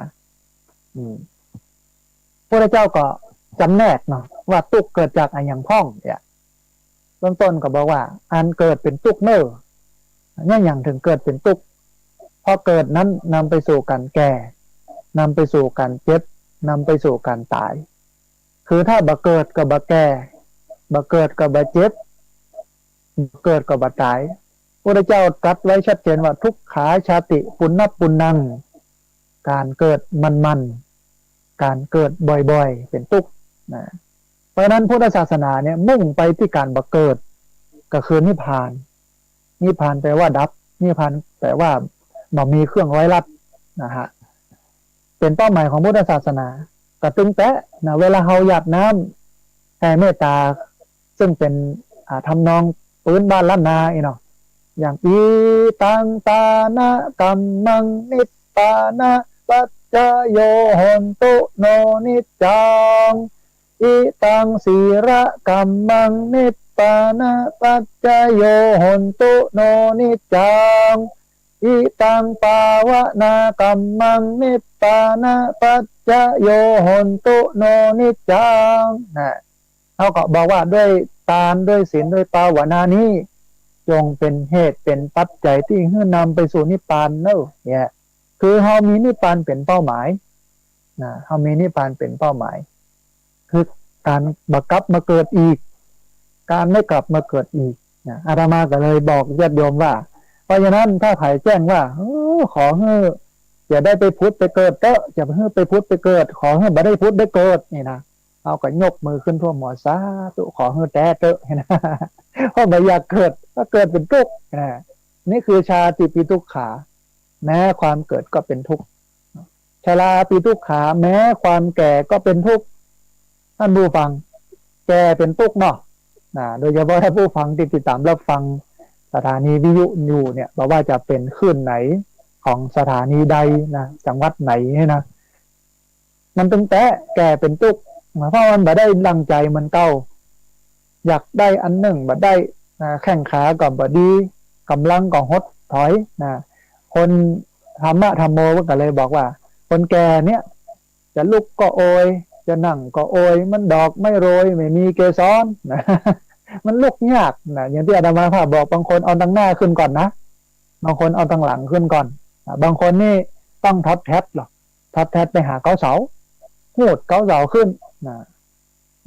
อืม พระพุทธเจ้าก็จ๋ำแนกเนาะ ว่าตุ๊กข์เกิดจากอะหยังพ่องเนี่ย เบื้องต้นก็บอกว่า อันเกิดเป๋นตุ๊กข์เน่อ เนี่ยหยังเถิงเกิดเป๋นตุ๊กข์ เพราะเกิดนั้นนำไปสู่ก๋านแก่ นำไปสู่ก๋านเจ็บ นำไปสู่ก๋านต๋าย คือถ้าบ่เกิดก็บ่แก่ บ่เกิดก็บ่เจ็บ บ่เกิดก็บ่ต๋าย พระพุทธเจ้าตรัสไว้ชัดเจนว่า ทุกขาชาติปุณณปุณณัง ก๋านเกิดหมั่นๆ ก๋านเกิดบ่อยๆ เป๋นตุ๊กข์นะ เพราะฉะนั้นพุทธศาสนาเนี่ยมุ่งไปตี้ก๋านบ่เกิด ก็คือนิพพาน นิพพานแปลว่าดับ นิพพานแปลว่าบ่มีเครื่องร้อยรัดนะฮะ เป๋นเป้าหมายของพุทธศาสนา ก็ตึงแต๊นะ เวลาเฮาหยาดน้ำแผ่เมตตา ซึ่งเป๋น อ่า ทำนองปื๊นบ้านล้านนาอี้เนาะ อย่าง อิตัง ปานะกัมมัง นิพพานะปัจจโย โหนตุ โน นิจจัง อิตัง สีละกัมมัง นิพพานะปัจจโย โหนตุ โน นิจจัง อิตัง ปาวนากัมมัง นิพพานะปัจจโย โหนตุ โน นิจจัง นะ เฮาก็บอกว่าด้วยตาน ด้วยศีล ด้วยปาวนานี้ จงเป๋นเหตุเป๋นปัจจัยตี้หื้อนำไปสู่นิพพานเนาะ เนี่ย คือเฮามีนิพพานเป๋นเป้าหมายนะ เฮามีนิพพานเป๋นเป้าหมาย คือก๋านบ่กลับมาเกิดอีก ก๋านไม่กลับมาเกิดอีกนะ อาตมาก็เลยบอกญาติโยมว่า เพราะฉะนั้นถ้าใผแจ้งว่า เออ ขอหื้ออย่าได้ไปผุดไปเกิดเต๊อะ อย่าหื้อไปผุดไปเกิด ขอหื้อบ่ได้ผุดได้เกิด นี่นะ เฮาก็ยกมือขึ้นท่วมหัว สาธุ ขอหื้อแต๊เต๊อะ นะ เพราะบ่อยากเกิด ถ้าเกิดเป๋นตุ๊กข์นะ นี่คือชาติปีทุกขา แม้ความเกิดก็เป๋นทุกข์ ชราปีทุกขา แม้ความแก่ก็เป๋นทุกข์ ท่านผู้ฟัง แก่เป๋นตุ๊กข์เนาะ นะ โดยเฉพาะท่านผู้ฟังตี้ติดตามรับฟังสถานีวิทยุอยู่เนี่ย บ่ว่าจะเป๋นคลื่นไหนของสถานีใดนะ จังหวัดไหนเนี่ยนะ มันตึงแต๊แก่เป๋นตุ๊กข์ เพราะมันบ่ได้ดั่งใจ๋เหมือนเก่า อยากได้อันนึ่งบ่ได้นะ แข้งขาก็บ่ดี ก๋ำลังก็หดถอยนะ คนธรรมะธัมโมก็เลยบอกว่า คนแก่เนี่ย จะลุกก็โอย จะนั่งก็โอย เหมือนดอกไม้โรยไม่มีเกสร นะ มันลุกยากนะ อย่างตี้อาตมาภาพบอก บางคนเอาตังหน้าขึ้นก่อนนะ บางคนเอาตังหลังขึ้นก่อนนะ บางคนนี่ต้องถอดแท็ดเหรอ ถอดแท็ดไปหาเก๊าเสา หูดเก๊าเสาขึ้นนะ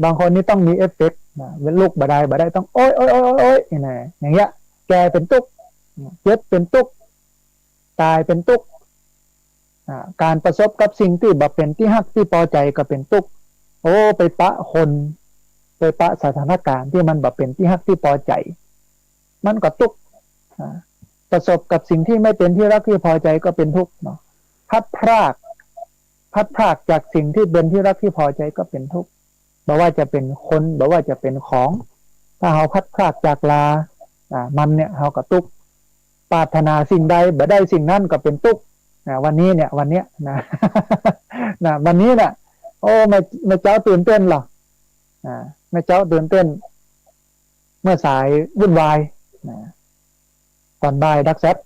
บางคนนี่ต้องมีเอฟเฟกต์นะ ลุกบ่ได้ บ่ได้ ต้องโอ๊ย โอ๊ย โอ๊ย โอ๊ย โอ๊ย นี่นะ อย่างเงี้ย แก่เป๋นตุ๊กข์ เจ็บเป๋นตุ๊กข์ ต๋ายเป๋นตุ๊กข์ อ่า ก๋านประสบกับสิ่งตี้บ่เป๋นตี้ฮักตี้ปอใจ๋ก็เป๋นตุ๊กข์ โอ้ ไปปะคน ไปปะสถานก๋ารณ์ตี้มันบ่เป๋นตี้ฮักตี้ปอใจ๋ มันก็ตุ๊กข์ อ่า ประสบกับสิ่งตี้ไม่เป๋นตี้ฮักตี้ปอใจ๋ก็เป๋นตุ๊กข์เนาะ พลัดพราก พลัดพรากจากสิ่งตี้เป๋นตี้ฮักตี้ปอใจ๋ก็เป๋นตุ๊กข์ บ่ว่าจะเป๋นคน บ่ว่าจะเป๋นของ ถ้าเฮาพลัดพรากจากลา อ่า มันเนี่ย เฮาก็ตุ๊กข์ ปรารถนาสิ่งใดบ่ได้สิ่งนั้นก็เป๋นตุ๊กข์ อ่า วันนี้เนี่ย วันเนี้ยนะ นะ วันนี้เนี่ย โอ้ แม่ แม่เจ๊าตื่นเต้นเหรอ อ่า แม่เจ๊าตื่นเต้น เมื่อสายวุ่นวายนะ ต๋อนบ่ายดักแซ็ด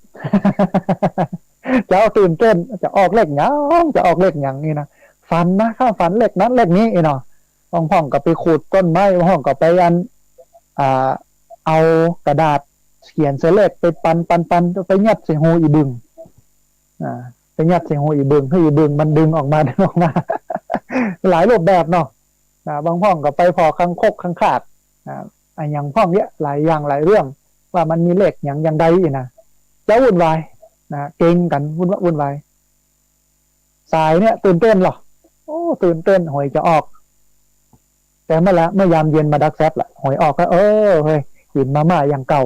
เจ๊าตื่นเต้น จะออกเลขหยัง จะออกเลขหยังนี่นะ ฝันนะ ข้าฝันเลขนั้นเลขนี้อี้เนาะ บางพ่องก็ไปขูดต้นไม้ บางพ่องก็ไปอัน อ่า เอากระดาษเขียนใส่เลขไปปันปันปัน ไปยัดใส่หูอีบึง อ่า ไปยัดใส่หูอีบึง หื้ออีบึงมันดึงออกมา ดึงออกมา หลายรูปแบบเนาะ นะ บางพ่องก็ไปผ่อคังคกคังคาก นะ อะหยังพ่องเนี่ย หลายอย่างหลายเรื่อง ว่ามันมีเลขหยังอย่างใดอี้นะ จะวุ่นวาย นะ เกร็งกั๋น วุ่นวะ วุ่นวาย สายเนี่ยตื่นเต้นเหรอ โอ้ ตื่นเต้น หวยจะออก แต่เมื่อละ เมื่อยามเย็นมาดักแซ็ดละ หวยออกก็ เออ เฮ้ย กิ๋นมาม่าอย่างเก่า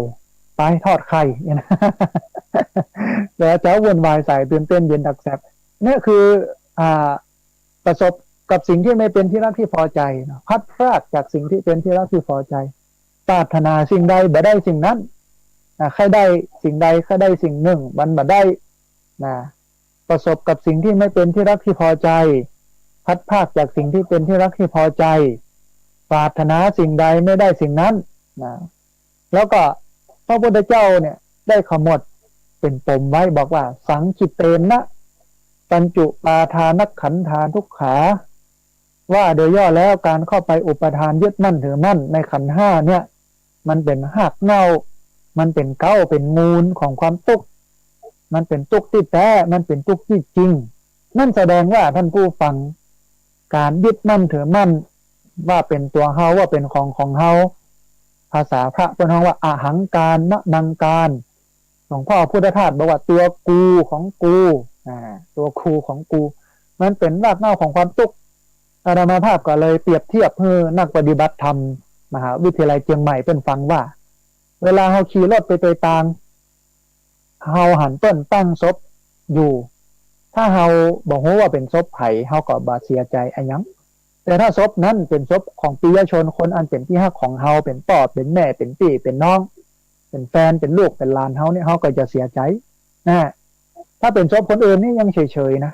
ไปทอดไข่ เนี่ยนะ แล้วเจ๊าวุ่นวาย สายตื่นเต้น เย็นดักแซ็ด เนี่ยคือ อ่า ประสบกับสิ่งตี้ไม่เป๋นตี้ฮักตี้ปอใจ๋เนาะ พลัดพรากจากสิ่งตี้เป๋นตี้ฮักตี้ปอใจ๋ ปรารถนาสิ่งใดบ่ได้สิ่งนั้น นะ ใค่ได้สิ่งใด ใค่ได้สิ่งนึ่ง มันบ่ได้ นะ ประสบกับสิ่งตี้ไม่เป๋นตี้ฮักตี้ปอใจ๋ พลัดพรากจากสิ่งตี้เป๋นตี้ฮักตี้ปอใจ๋ ปรารถนาสิ่งใดไม่ได้สิ่งนั้น นะ แล้วก็พระพุทธเจ้าเนี่ยได้ขมวดเป๋นปมไว้ บอกว่า สังขิเตนะ ปัญจุปาทานักขันธาทุกขา ว่าโดยย่อแล้วก๋านเข้าไปอุปาทานยึดมั่นถือมั่นในขันธ์ห้าเนี่ย มันเป๋นฮากเหง้า มันเป๋นเก๊าเป๋นมูลของความตุ๊กข์ มันเป๋นตุ๊กข์ตี้แต๊ มันเป๋นตุ๊กข์ตี้จริง นั่นแสดงว่าท่านผู้ฟัง ก๋านยึดมั่นถือมั่น ว่าเป๋นตั๋วเฮา ว่าเป๋นของของเฮา ภาษาพระเปิ้นฮ้องว่าอหังการ มะมังการ หลวงพ่อพุทธทาสบอกว่าตัวกูของกู อ่า ตัวกูของกู มันเป๋นรากเหง้าของความตุ๊กข์ อาตมาภาพก็เลยเปรียบเทียบหื้อนักปฏิบัติธรรมมหาวิทยาลัยเจียงใหม่เปิ้นฟังว่า เวลาเฮาขี่รถไปตวยตาง เฮาหันเปิ้นตั้งศพอยู่ ถ้าเฮาบ่ฮู้ว่าเป๋นศพใผ เฮาก็บ่เสียใจ๋อะหยัง แต่ถ้าศพนั้นเป๋นศพของปิยชนคนอันเป๋นตี้ฮักของเฮา เป๋นป้อ เป๋นแม่ เป๋นปี้ เป๋นน้อง เป๋นแฟน เป๋นลูก เป๋นหลานเฮาเนี่ย เฮาก็จะเสียใจ๋นะ ถ้าเป๋นศพคนอื่นนี่ยังเฉยๆ นะ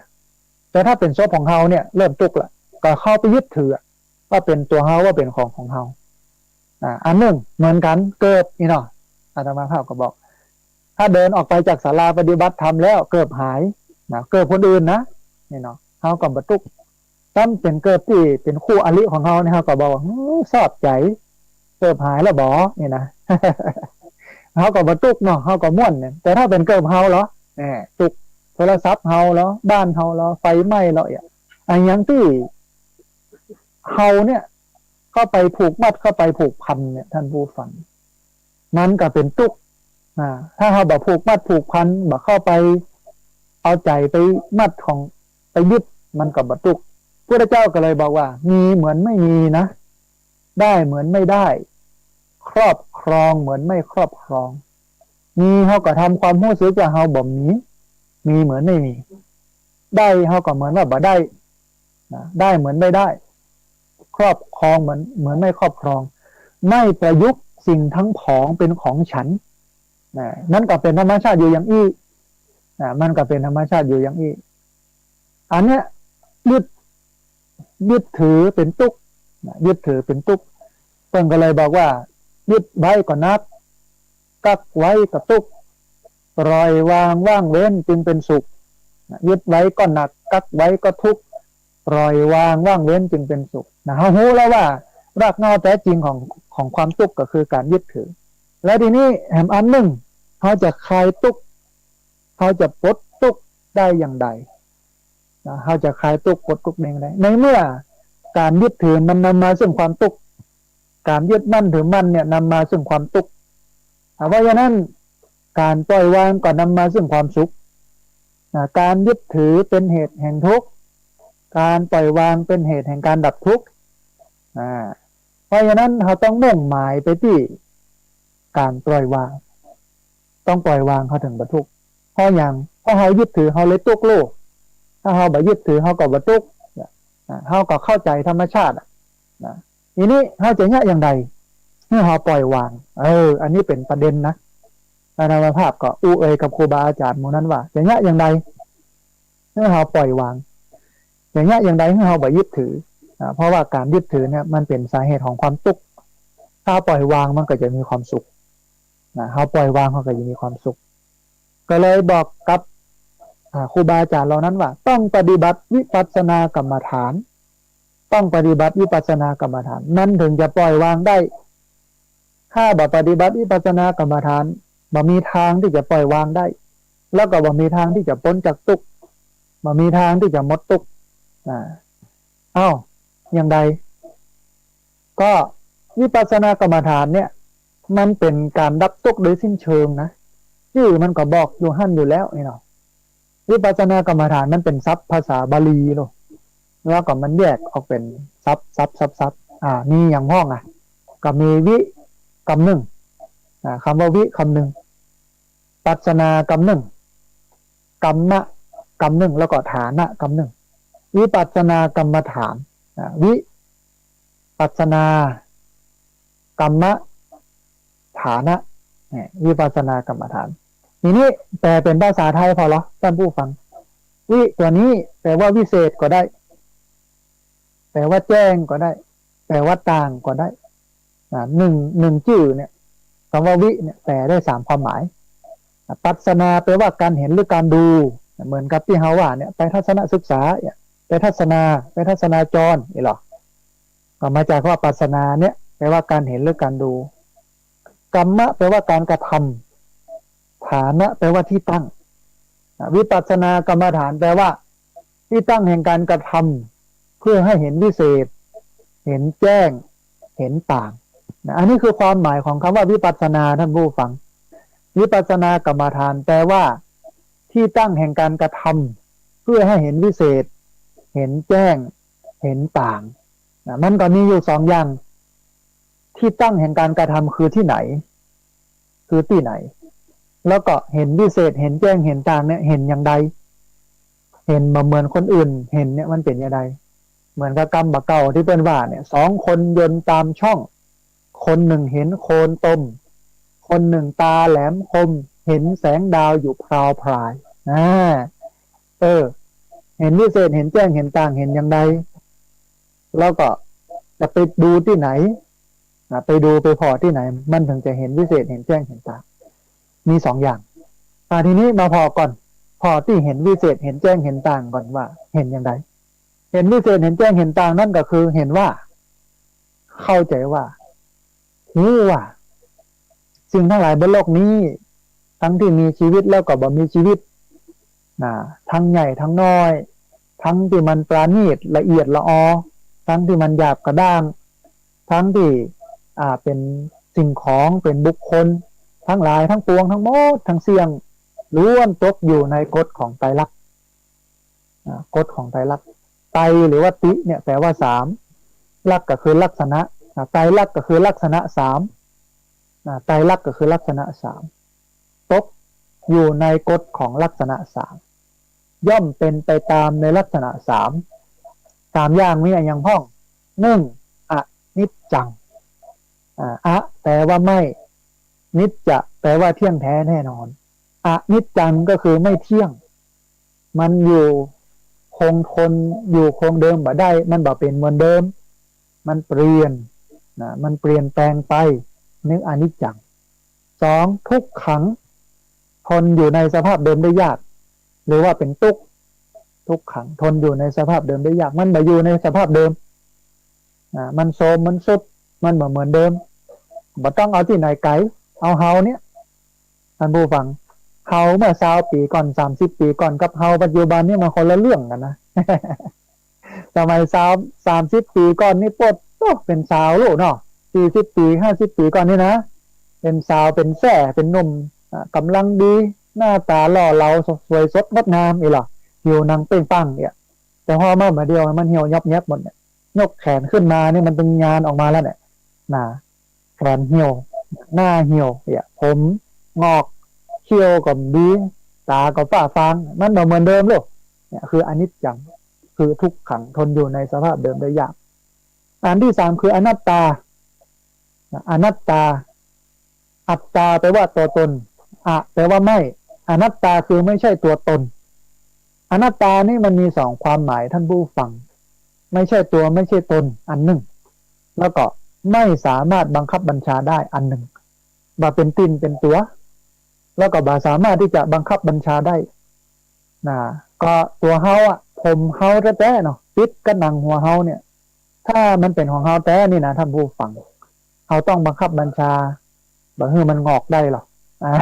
แต่ถ้าเป๋นศพของเฮาเนี่ยเริ่มตุ๊กข์ละ ก็เข้าไปยึดถือว่าเป๋นตั๋วเฮา ว่าเป๋นของของเฮา อ่า อันนึ่งเหมือนกั๋น เกิบนี่เนาะ อาตมาภาพก็บอก ถ้าเดินออกไปจากศาลาปฏิบัติธรรมแล้วเกิบหายนะ เกิบคนอื่นนะ นี่เนาะ เฮาก็บ่ตุ๊กข์ ซ้ำเป๋นเกิบตี้เป๋นคู่อริของเฮาเนี่ย เฮาก็บอกว่า "อื้อ ซอบใจ๋ เกิบหายแล้วบ่" นี่นะ เฮาก็บ่ตุ๊กข์เนาะ เฮาก็ม่วนเนี่ย แต่ถ้าเป๋นเกิบเฮาเหรอ แหม ตุ๊กข์ โทรศัพท์เฮาเหรอ บ้านเฮาเหรอ ไฟไหม้เหรอ อะหยังตี้เฮาเนี่ย เข้าไปผูกมัด เข้าไปผูกพันเนี่ย ท่านผู้ฟัง มันก็เป๋นตุ๊กข์ อ่า ถ้าเฮาบ่ผูกมัดผูกพัน บ่เข้าไปเอาใจ๋ไปมัดของ ไปยึด มันก็บ่ตุ๊กข์ พุทธเจ้าก็เลยบอกว่า มีเหมือนไม่มีนะ ได้เหมือนไม่ได้ ครอบครองเหมือนไม่ครอบครอง มีเฮาก็ทำความฮู้สึกว่าเฮาบ่มี มีเหมือนไม่มี ได้เฮาก็เหมือนว่าบ่ได้นะ ได้เหมือนไม่ได้ ครอบครองเหมือน เหมือนไม่ครอบครอง ไม่ประยุกต์สิ่งทั้งผองเป็นของฉันนะ นั่นก็เป๋นธรรมชาติอยู่อย่างอี้นะ มันก็เป๋นธรรมชาติอยู่อย่างอี้ อันเนี้ยยึด ยึดถือเป๋นตุ๊กข์นะ ยึดถือเป๋นตุ๊กข์ เปิ้นก็เลยบอกว่า ยึดไว้ก็หนัก กั๊กไว้ก็ตุ๊กข์ ปล่อยวางว่างเว้นจึงเป็นสุขนะ ยึดไว้ก็หนัก กั๊กไว้ก็ทุกข์ ปล่อยวางว่างเว้นจึงเป็นสุขนะ เฮาฮู้แล้วว่ารากเหง้าแต๊จริงของ ของความตุ๊กข์ก็คือก๋านยึดถือ แล้วทีนี้แหมอันนึ่ง เฮาจะคลายตุ๊กข์ เฮาจะปลดตุ๊กข์ได้อย่างใดนะ เฮาจะคลายตุ๊กข์ปลดตุ๊กข์ได้อย่างใด ในเมื่อก๋านยึดถือมันนำมาซึ่งความตุ๊กข์ ก๋านยึดมั่นถือมั่นเนี่ยนำมาซึ่งความตุ๊กข์ อ่า เพราะฉะนั้นก๋านปล่อยวางก็นำมาซึ่งความสุข อ่า ก๋านยึดถือเป๋นเหตุแห่งทุกข์ ก๋านปล่อยวางเป๋นเหตุแห่งก๋านดับทุกข์ อ่า เพราะฉะนั้นเฮาต้องมุ่งหมายไปตี้ก๋านปล่อยวาง ต้องปล่อยวางเฮาเถิงบ่ตุ๊กข์ เพราะหยัง เพราะเฮายึดถือเฮาเลยตุ๊กข์โลก ถ้าเฮาบ่ยึดถือเฮาก็บ่ตุ๊กข์ อ่า เฮาก็เข้าใจ๋ธรรมชาติอะนะ ทีนี้เฮาจะเยียะอย่างใดหื้อเฮาปล่อยวาง เออ อันนี้เป๋นประเด็นนะ อาตมาภาพก็อู้เอ่ยกับครูบาอาจ๋ารย์หมู่นั้นว่า จะเยียะอย่างใดหื้อเฮาปล่อยวาง จะเยียะอย่างใดหื้อเฮาบ่ยึดถือ อ่า เพราะว่าก๋านยึดถือเนี่ยมันเป๋นสาเหตุของความตุ๊กข์ ถ้าปล่อยวางมันก็จะมีความสุขนะ เฮาปล่อยวางเฮาก็จะมีความสุข ก็เลยบอกกับ อ่า ครูบาอาจ๋ารย์เหล่านั้นว่า ต้องปฏิบัติวิปัสสนากรรมฐาน ต้องปฏิบัติวิปัสสนากรรมฐาน มันเถิงจะปล่อยวางได้ ถ้าบ่ปฏิบัติวิปัสสนากรรมฐาน บ่มีทางตี้จะปล่อยวางได้ แล้วก็บ่มีทางตี้จะป๊นจากตุ๊กข์ บ่มีทางตี้จะหมดตุ๊กข์ อ่า เอ้า อย่างใด ก็วิปัสสนากรรมฐานเนี่ย มันเป๋นก๋านดับตุ๊กข์โดยสิ้นเชิงนะ จื้อมันก็บอกอยู่หั้นอยู่แล้วนี่เนาะ วิปัสสนากรรมฐานมันเป๋นศัพท์ภาษาบาลีเนาะ แล้วก็มันแยกออกเป๋นศัพท์ ศัพท์ ศัพท์ ศัพท์ อ่า มีหยังพ่องอะ ก็มีวิกำนึ่ง อ่า กำว่าวิกำนึ่ง ปัสสนากำนึ่ง กัมมะกำนึ่ง แล้วก็ฐานะกำนึ่ง วิปัสสนากรรมฐาน อ่า วิปัสสนา กัมมะ ฐานะ เนี่ย วิปัสสนากรรมฐาน ทีนี้แปลเป๋นภาษาไทยผ่อเหรอ ท่านผู้ฟัง วิตัวนี้แปลว่าวิเศษก็ได้ แปลว่าแจ้งก็ได้ แปลว่าต่างก็ได้ อ่า นึ่ง นึ่งจื้อเนี่ย กำว่าวิเนี่ย แปลได้สามความหมาย อ่า ปัสสนา แปลว่าก๋านหันหรือก๋านดู เหมือนกับตี้เฮาว่าเนี่ย ไปทัศนศึกษาเนี่ย ไปทัศนา ไปทัศนาจร นี่หรอ ก็มาจากว่าปัสสนาเนี่ย แปลว่าก๋านหันหรือก๋านดู กัมมะ แปลว่าก๋านกระทำ ฐานะ แปลว่าตี้ตั้ง อ่า วิปัสสนากรรมฐาน แปลว่าตี้ตั้งแห่งก๋านกระทำ เพื่อหื้อหันวิเศษ เห็นแจ้ง เห็นต่าง นะ อันนี้คือความหมายของคำว่าวิปัสสนา ท่านผู้ฟัง วิปัสสนากรรมฐานแปลว่า ที่ตั้งแห่งการกระทำ เพื่อให้เห็นวิเศษ เห็นแจ้ง เห็นต่าง นะ มันก็มีอยู่สองอย่าง ที่ตั้งแห่งการกระทำคือที่ไหน คือตี้ไหน แล้วก็เห็นวิเศษ เห็นแจ้ง เห็นต่างเนี่ย เห็นอย่างใด เห็นบ่เหมือนคนอื่นเห็นเนี่ย มันเป๋นอย่างใด เหมือนกับกำบ่าเก่าตี้เปิ้นว่าเนี่ย สองคนยนต์ต๋ามช่อง คนนึ่งเห็นโคนต้ม คนนึ่งต๋าแหลมคม เห็นแสงดาวอยู่พราวพราย นะ เออ เห็นวิเศษ เห็นแจ้ง เห็นต่าง เห็นอย่างใด แล้วก็จะไปดูตี้ไหน อ่ะ ไปดูไปผ่อตี้ไหน มันถึงจะเห็นวิเศษ เห็นแจ้ง เห็นต่าง มีสองอย่าง อ่ะ ทีนี้มาผ่อก่อน ผ่อตี้เห็นวิเศษ เห็นแจ้ง เห็นต่างก่อนว่า เห็นอย่างใด เห็นวิเศษ เห็นแจ้ง เห็นต่าง นั่นก็คือเห็นว่า เข้าใจ๋ว่า ฮู้ว่า สิ่งตังหลายบนโลกนี้ ตังตี้มีจีวิตแล้วก็บ่มีจีวิต นะ ตังใหญ่ตังน้อย ตังตี้มันประณีตละเอียดละออ ตังตี้มันหยาบกระด้าง ตังตี้ อ่า เป๋นสิ่งของ เป๋นบุคคล ตังหลายตังปวงตังหมดตังเสี้ยง ล้วนตกอยู่ในกฎของไตรลักษณ์ อ่า กฎของไตรลักษณ์ ไตรหรือว่าติเนี่ยแปลว่าสาม ลักษณ์ก็คือลักษณะ อ่า ไตรลักษณ์ก็คือลักษณะสาม อ่า ไตรลักษณ์ก็คือลักษณะสาม ตกอยู่ในกฎของลักษณะสาม ย่อมเป๋นไปต๋ามในลักษณะสาม สามอย่างมีอะหยังพ่อง นึ่ง อนิจจัง อ่า อะ แปลว่าไม่ นิจจะ แปลว่าเที่ยงแท้แน่นอน อนิจจังก็คือไม่เที่ยง มันอยู่คงทน อยู่คงเดิมบ่ได้ มันบ่เป๋นเหมือนเดิม มันเปลี่ยน นะ มันเปลี่ยนแปลงไป นี่อนิจจัง สอง ทุกขัง ทนอยู่ในสภาพเดิมได้ยาก หรือว่าเป๋นตุ๊กข์ ทุกขัง ทนอยู่ในสภาพเดิมได้ยาก มันบ่อยู่ในสภาพเดิม อ่า มันโทรม มันทรุด มันบ่เหมือนเดิม บ่ต้องเอาตี้ไหนไก๋ เอาเฮาเนี่ย ท่านผู้ฟัง เฮาเมื่อซาวปี๋ก่อน สามสิบปี๋ก่อน กับเฮาปัจจุบันนี่มันคนละเรื่องกั๋นนะ สมัยซาว สามสิบปี๋ก่อนนี่โป๊ดโต๊ะ เป๋นสาวลูกเนาะ สี่สิบปี๋ ห้าสิบปี๋ก่อนนี่นะ เป๋นสาว เป๋นแส้ เป๋นหนุ่ม อ่า ก๋ำลังดี หน้าต๋าหล่อเหลา สวยสดงดงามอี้หล่อ ผิวหนังเปล่งปลั่งเนี่ย แต่พอมาบ่าเดี่ยวมันเหี่ยวยับยับหมดเนี่ย ยกแขนขึ้นมานี่มันตึงยานออกมาแล้วเนี่ย นะ แขนเหี่ยว หน้าเหี่ยวเนี่ย ผมงอก เขี้ยวก็บ่ดี ต๋าก็ฝ้าฟาง มันบ่เหมือนเดิมลูก เนี่ยคืออนิจจัง คือทุกขัง ทนอยู่ในสภาพเดิมได้ยาก อันที่สามคืออนัตตา นะ อนัตตา อัตตาแปลว่าตัวตน อะ แปลว่าไม่ อนัตตาคือไม่ใช่ตัวตน อนัตตานี่มันมีสองความหมายท่านผู้ฟัง ไม่ใช่ตัว ไม่ใช่ตน อันนึ่ง แล้วก็ไม่สามารถบังคับบัญชาได้ อันนึ่ง บ่าเป๋นตี๋นเป๋นตั๋ว แล้วก็บ่าสามารถตี้จะบังคับบัญชาได้ นะ ก็ตั๋วเฮาอะ ผมเฮาแต๊ๆ เนาะ ติดกับหนังหัวเฮาเนี่ย ถ้ามันเป๋นของเฮาแต๊นี่นะท่านผู้ฟัง เฮาต้องบังคับบัญชา บ่หื้อมันงอกได้หรอก อ่า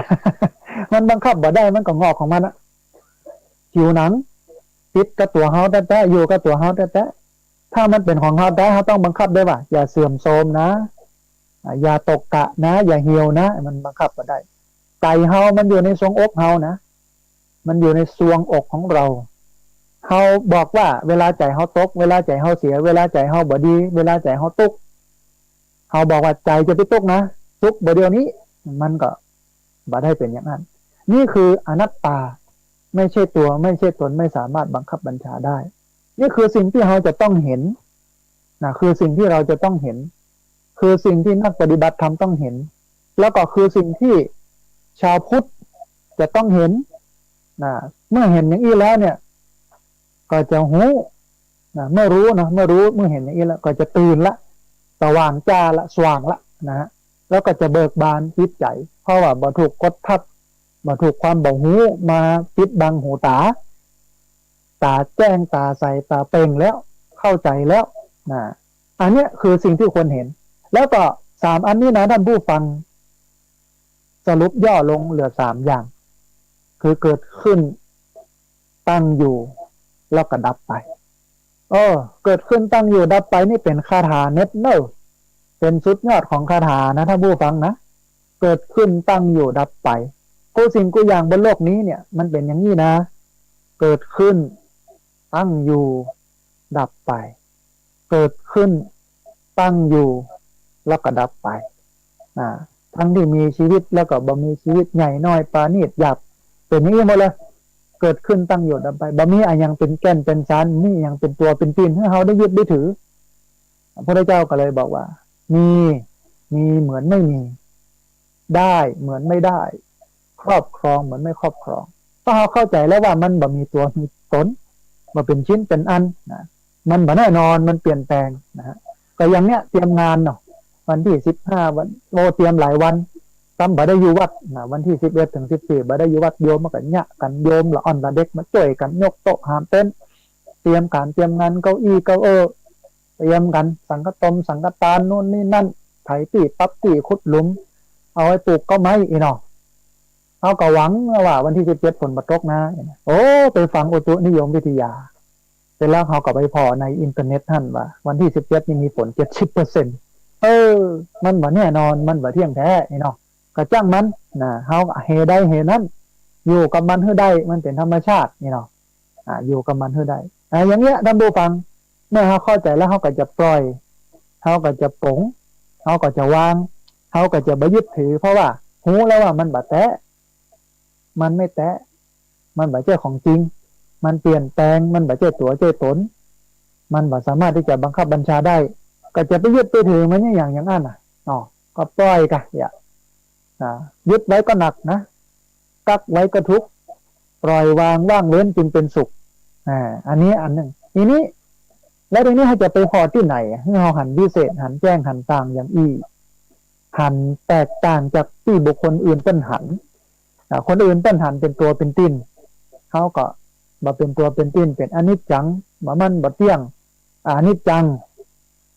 มันบังคับบ่ได้ มันก็งอกของมันอะ ผิวหนัง ติดกับตั๋วเฮาแต๊ๆ อยู่กับตั๋วเฮาแต๊ๆ ถ้ามันเป๋นของเฮาแต๊ เฮาต้องบังคับได้ว่า อย่าเสื่อมโทรมนะ อ่า อย่าตกกะนะ อย่าเหี่ยวนะ มันบังคับบ่ได้ ใจ๋เฮามันอยู่ในซวงอกเฮานะ มันอยู่ในซวงอกของเฮา เฮาบอกว่าเวลาใจ๋เฮาตก เวลาใจ๋เฮาเสีย เวลาใจ๋เฮาบ่ดี เวลาใจ๋เฮาตุ๊กข์ เฮาบอกว่าใจ๋จะไปตุ๊กข์นะ ตุ๊กข์บ่าเดี่ยวนี้ มันก็บ่ได้เป๋นอย่างนั้น นี่คืออนัตตา ไม่ใช่ตัว ไม่ใช่ตน ไม่สามารถบังคับบัญชาได้ นี่คือสิ่งที่เฮาจะต้องเห็น นะ คือสิ่งที่เราจะต้องเห็น คือสิ่งที่นักปฏิบัติธรรมต้องเห็น แล้วก็คือสิ่งที่ชาวพุทธจะต้องเห็น นะ เมื่อเห็นอย่างอี้แล้วเนี่ย ก็จะฮู้ นะ เมื่อรู้เนาะ เมื่อรู้ เมื่อเห็นอย่างอี้แล้ว ก็จะตื่นละ สว่างจ้าละ สว่างละ นะฮะ แล้วก็จะเบิกบานจิตใจ๋ เพราะว่าบ่ถูกกดทับ บ่ถูกความบ่ฮู้มาปิดบังหูต๋า ต๋าแจ้ง ต๋าใส ต๋าเปล่งแล้ว เข้าใจ๋แล้ว นะ อันเนี้ยคือสิ่งที่ควรเห็น แล้วก็สามอันนี้นะท่านผู้ฟัง สรุปย่อลงเหลือสามอย่าง คือเกิดขึ้น ตั้งอยู่ แล้วก็ดับไป เออ เกิดขึ้น ตั้งอยู่ ดับไป นี่เป๋นคาถาเด็ดเน่อ เป๋นสุดยอดของคาถานะท่านผู้ฟังนะ เกิดขึ้น ตั้งอยู่ ดับไป กู้สิ่งกู้อย่างบนโลกนี้เนี่ย มันเป๋นอย่างนี้นะ เกิดขึ้น ตั้งอยู่ ดับไป เกิดขึ้น ตั้งอยู่ แล้วก็ดับไป อ่า ทั้งตี้มีจีวิตแล้วก็บ่มีจีวิต ใหญ่น้อย ปราณีต หยาบ เป๋นอย่างนี้หมดเลย เกิดขึ้น ตั้งอยู่ ดับไป บ่มีอะหยังเป๋นแก่นเป๋นสาร บ่มีอะหยังเป๋นตั๋วเป๋นตี๋นหื้อเฮาได้ยึดได้ถือ พระพุทธเจ้าก็เลยบอกว่า มี มีเหมือนไม่มี ได้เหมือนไม่ได้ ครอบครองเหมือนไม่ครอบครอง ถ้าเฮาเข้าใจ๋แล้วว่ามันบ่มีตั๋วมีต๋น บ่เป๋นชิ้นเป๋นอันนะ มันบ่แน่นอน มันเปลี่ยนแปลงนะฮะ ก็อย่างเนี้ย เตรียมงานเนาะ วันตี้สิบห้า วัน โอ้ เตรียมหลายวัน ซ้ำบ่ได้อยู่วัดนะ วันตี้สิบเอ็ดเถิงสิบสี่ บ่ได้อยู่วัด โยมมันก็เยียะกั๋น โยมละอ่อนละเด็กมาจ้วยกั๋น ยกโต๊ะหามเต็นท์ เตรียมก๋านเตรียมงาน เก้าอี้เก้าเอ้อ เตรียมกั๋น สังฆตมสังฆตาน โน่นนี่นั่น ไถตี้ปับตี้ ขุดหลุม เอาไว้ปลูกก๊อไม้อี้เนาะ เฮาก็หวังว่าวันตี้สิบเจ็ดฝนบ่ตกนะ โอ้ ไปฟังอุตุนิยมวิทยา เสร็จแล้วเฮาก็ไปผ่อในอินเทอร์เน็ตหั้นว่า วันตี้สิบเจ็ดนี่มีฝน เจ็ดสิบเปอร์เซ็นต์ เออ มันบ่แน่นอน มันบ่เที่ยงแท้อี้เนาะ ก็จ้างมันนะ เฮาเหใดเหนั้น อยู่กับมันหื้อได้ มันเป๋นธรรมชาติอี้เนาะ อ่า อยู่กับมันหื้อได้ อ่า อย่างเนี้ย ท่านผู้ฟัง เมื่อเฮาเข้าใจ๋แล้ว เฮาก็จะปล่อย เฮาก็จะป๋ง เฮาก็จะวาง เฮาก็จะบ่ยึดถือ เพราะว่าฮู้แล้วว่ามันบ่แต๊ มันไม่แต๊ มันบ่ใจ้ของจริง มันเปลี่ยนแปลง มันบ่ใจ้ตั๋วใจ้ต๋น มันบ่สามารถตี้จะบังคับบัญชาได้ ก็จะไปยึดไปถือมันอย่าง อย่างอั้นน่ะ เนาะ ก็ปล่อยกะ อย่า อ่า ยึดไว้ก็หนักนะ กั๊กไว้ก็ทุกข์ ปล่อยวางว่างเว้นจึงเป็นสุข อ่า อันนี้อันนึ่ง ทีนี้ แล้วทีนี้เฮาจะไปผ่อตี้ไหน หื้อเฮาหันวิเศษ หันแจ้ง หันต่างอย่างอี้ หันแตกต่างจากตี้บุคคลอื่นเปิ้นหัน อ่า คนอื่นเปิ้นหันเป๋นตั๋วเป๋นตี๋น เฮาก็บ่เป๋นตั๋วเป๋นตี๋น เป๋นอนิจจัง บ่มั่นบ่เตี้ยง อานิจจัง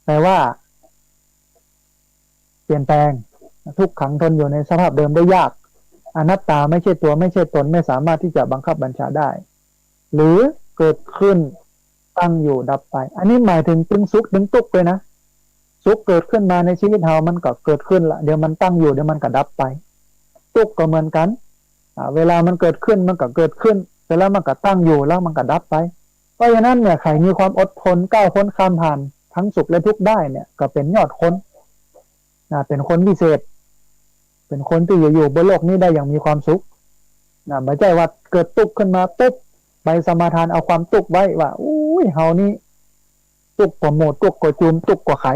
แปลว่า เปลี่ยนแปลง ทุกขัง ทนอยู่ในสภาพเดิมได้ยาก อนัตตา ไม่ใช่ตั๋วไม่ใช่ต๋น ไม่สามารถที่จะบังคับบัญชาได้ หรือเกิดขึ้น ตั้งอยู่ ดับไป อันนี้หมายถึงตึงสุขตึงตุ๊กข์เลยนะ สุขเกิดขึ้นมาในจีวิตเฮา มันก็เกิดขึ้นละ เดี๋ยวมันตั้งอยู่ เดี๋ยวมันก็ดับไป ตุ๊กข์ก็เหมือนกั๋น อ่า เวลามันเกิดขึ้น มันก็เกิดขึ้น เสร็จแล้วมันก็ตั้งอยู่ แล้วมันก็ดับไป เพราะฉะนั้นเนี่ย ใผมีความอดทน ก้าวพ้นข้ามผ่านทั้งสุขและทุกข์ได้เนี่ย ก็เป๋นยอดคน นะ เป๋นคนวิเศษ เป๋นคนตี้จะอยู่บนโลกนี้ได้อย่างมีความสุข นะ บ่ใจ้ว่าเกิดตุ๊กข์ขึ้นมาปุ๊บ ไปสมาทานเอาความตุ๊กข์ไว้ว่า อุ๊ย เฮานี่ตุ๊กข์ก่อหมู่ ตุ๊กข์ก่อจุม ตุ๊กข์ก่อใข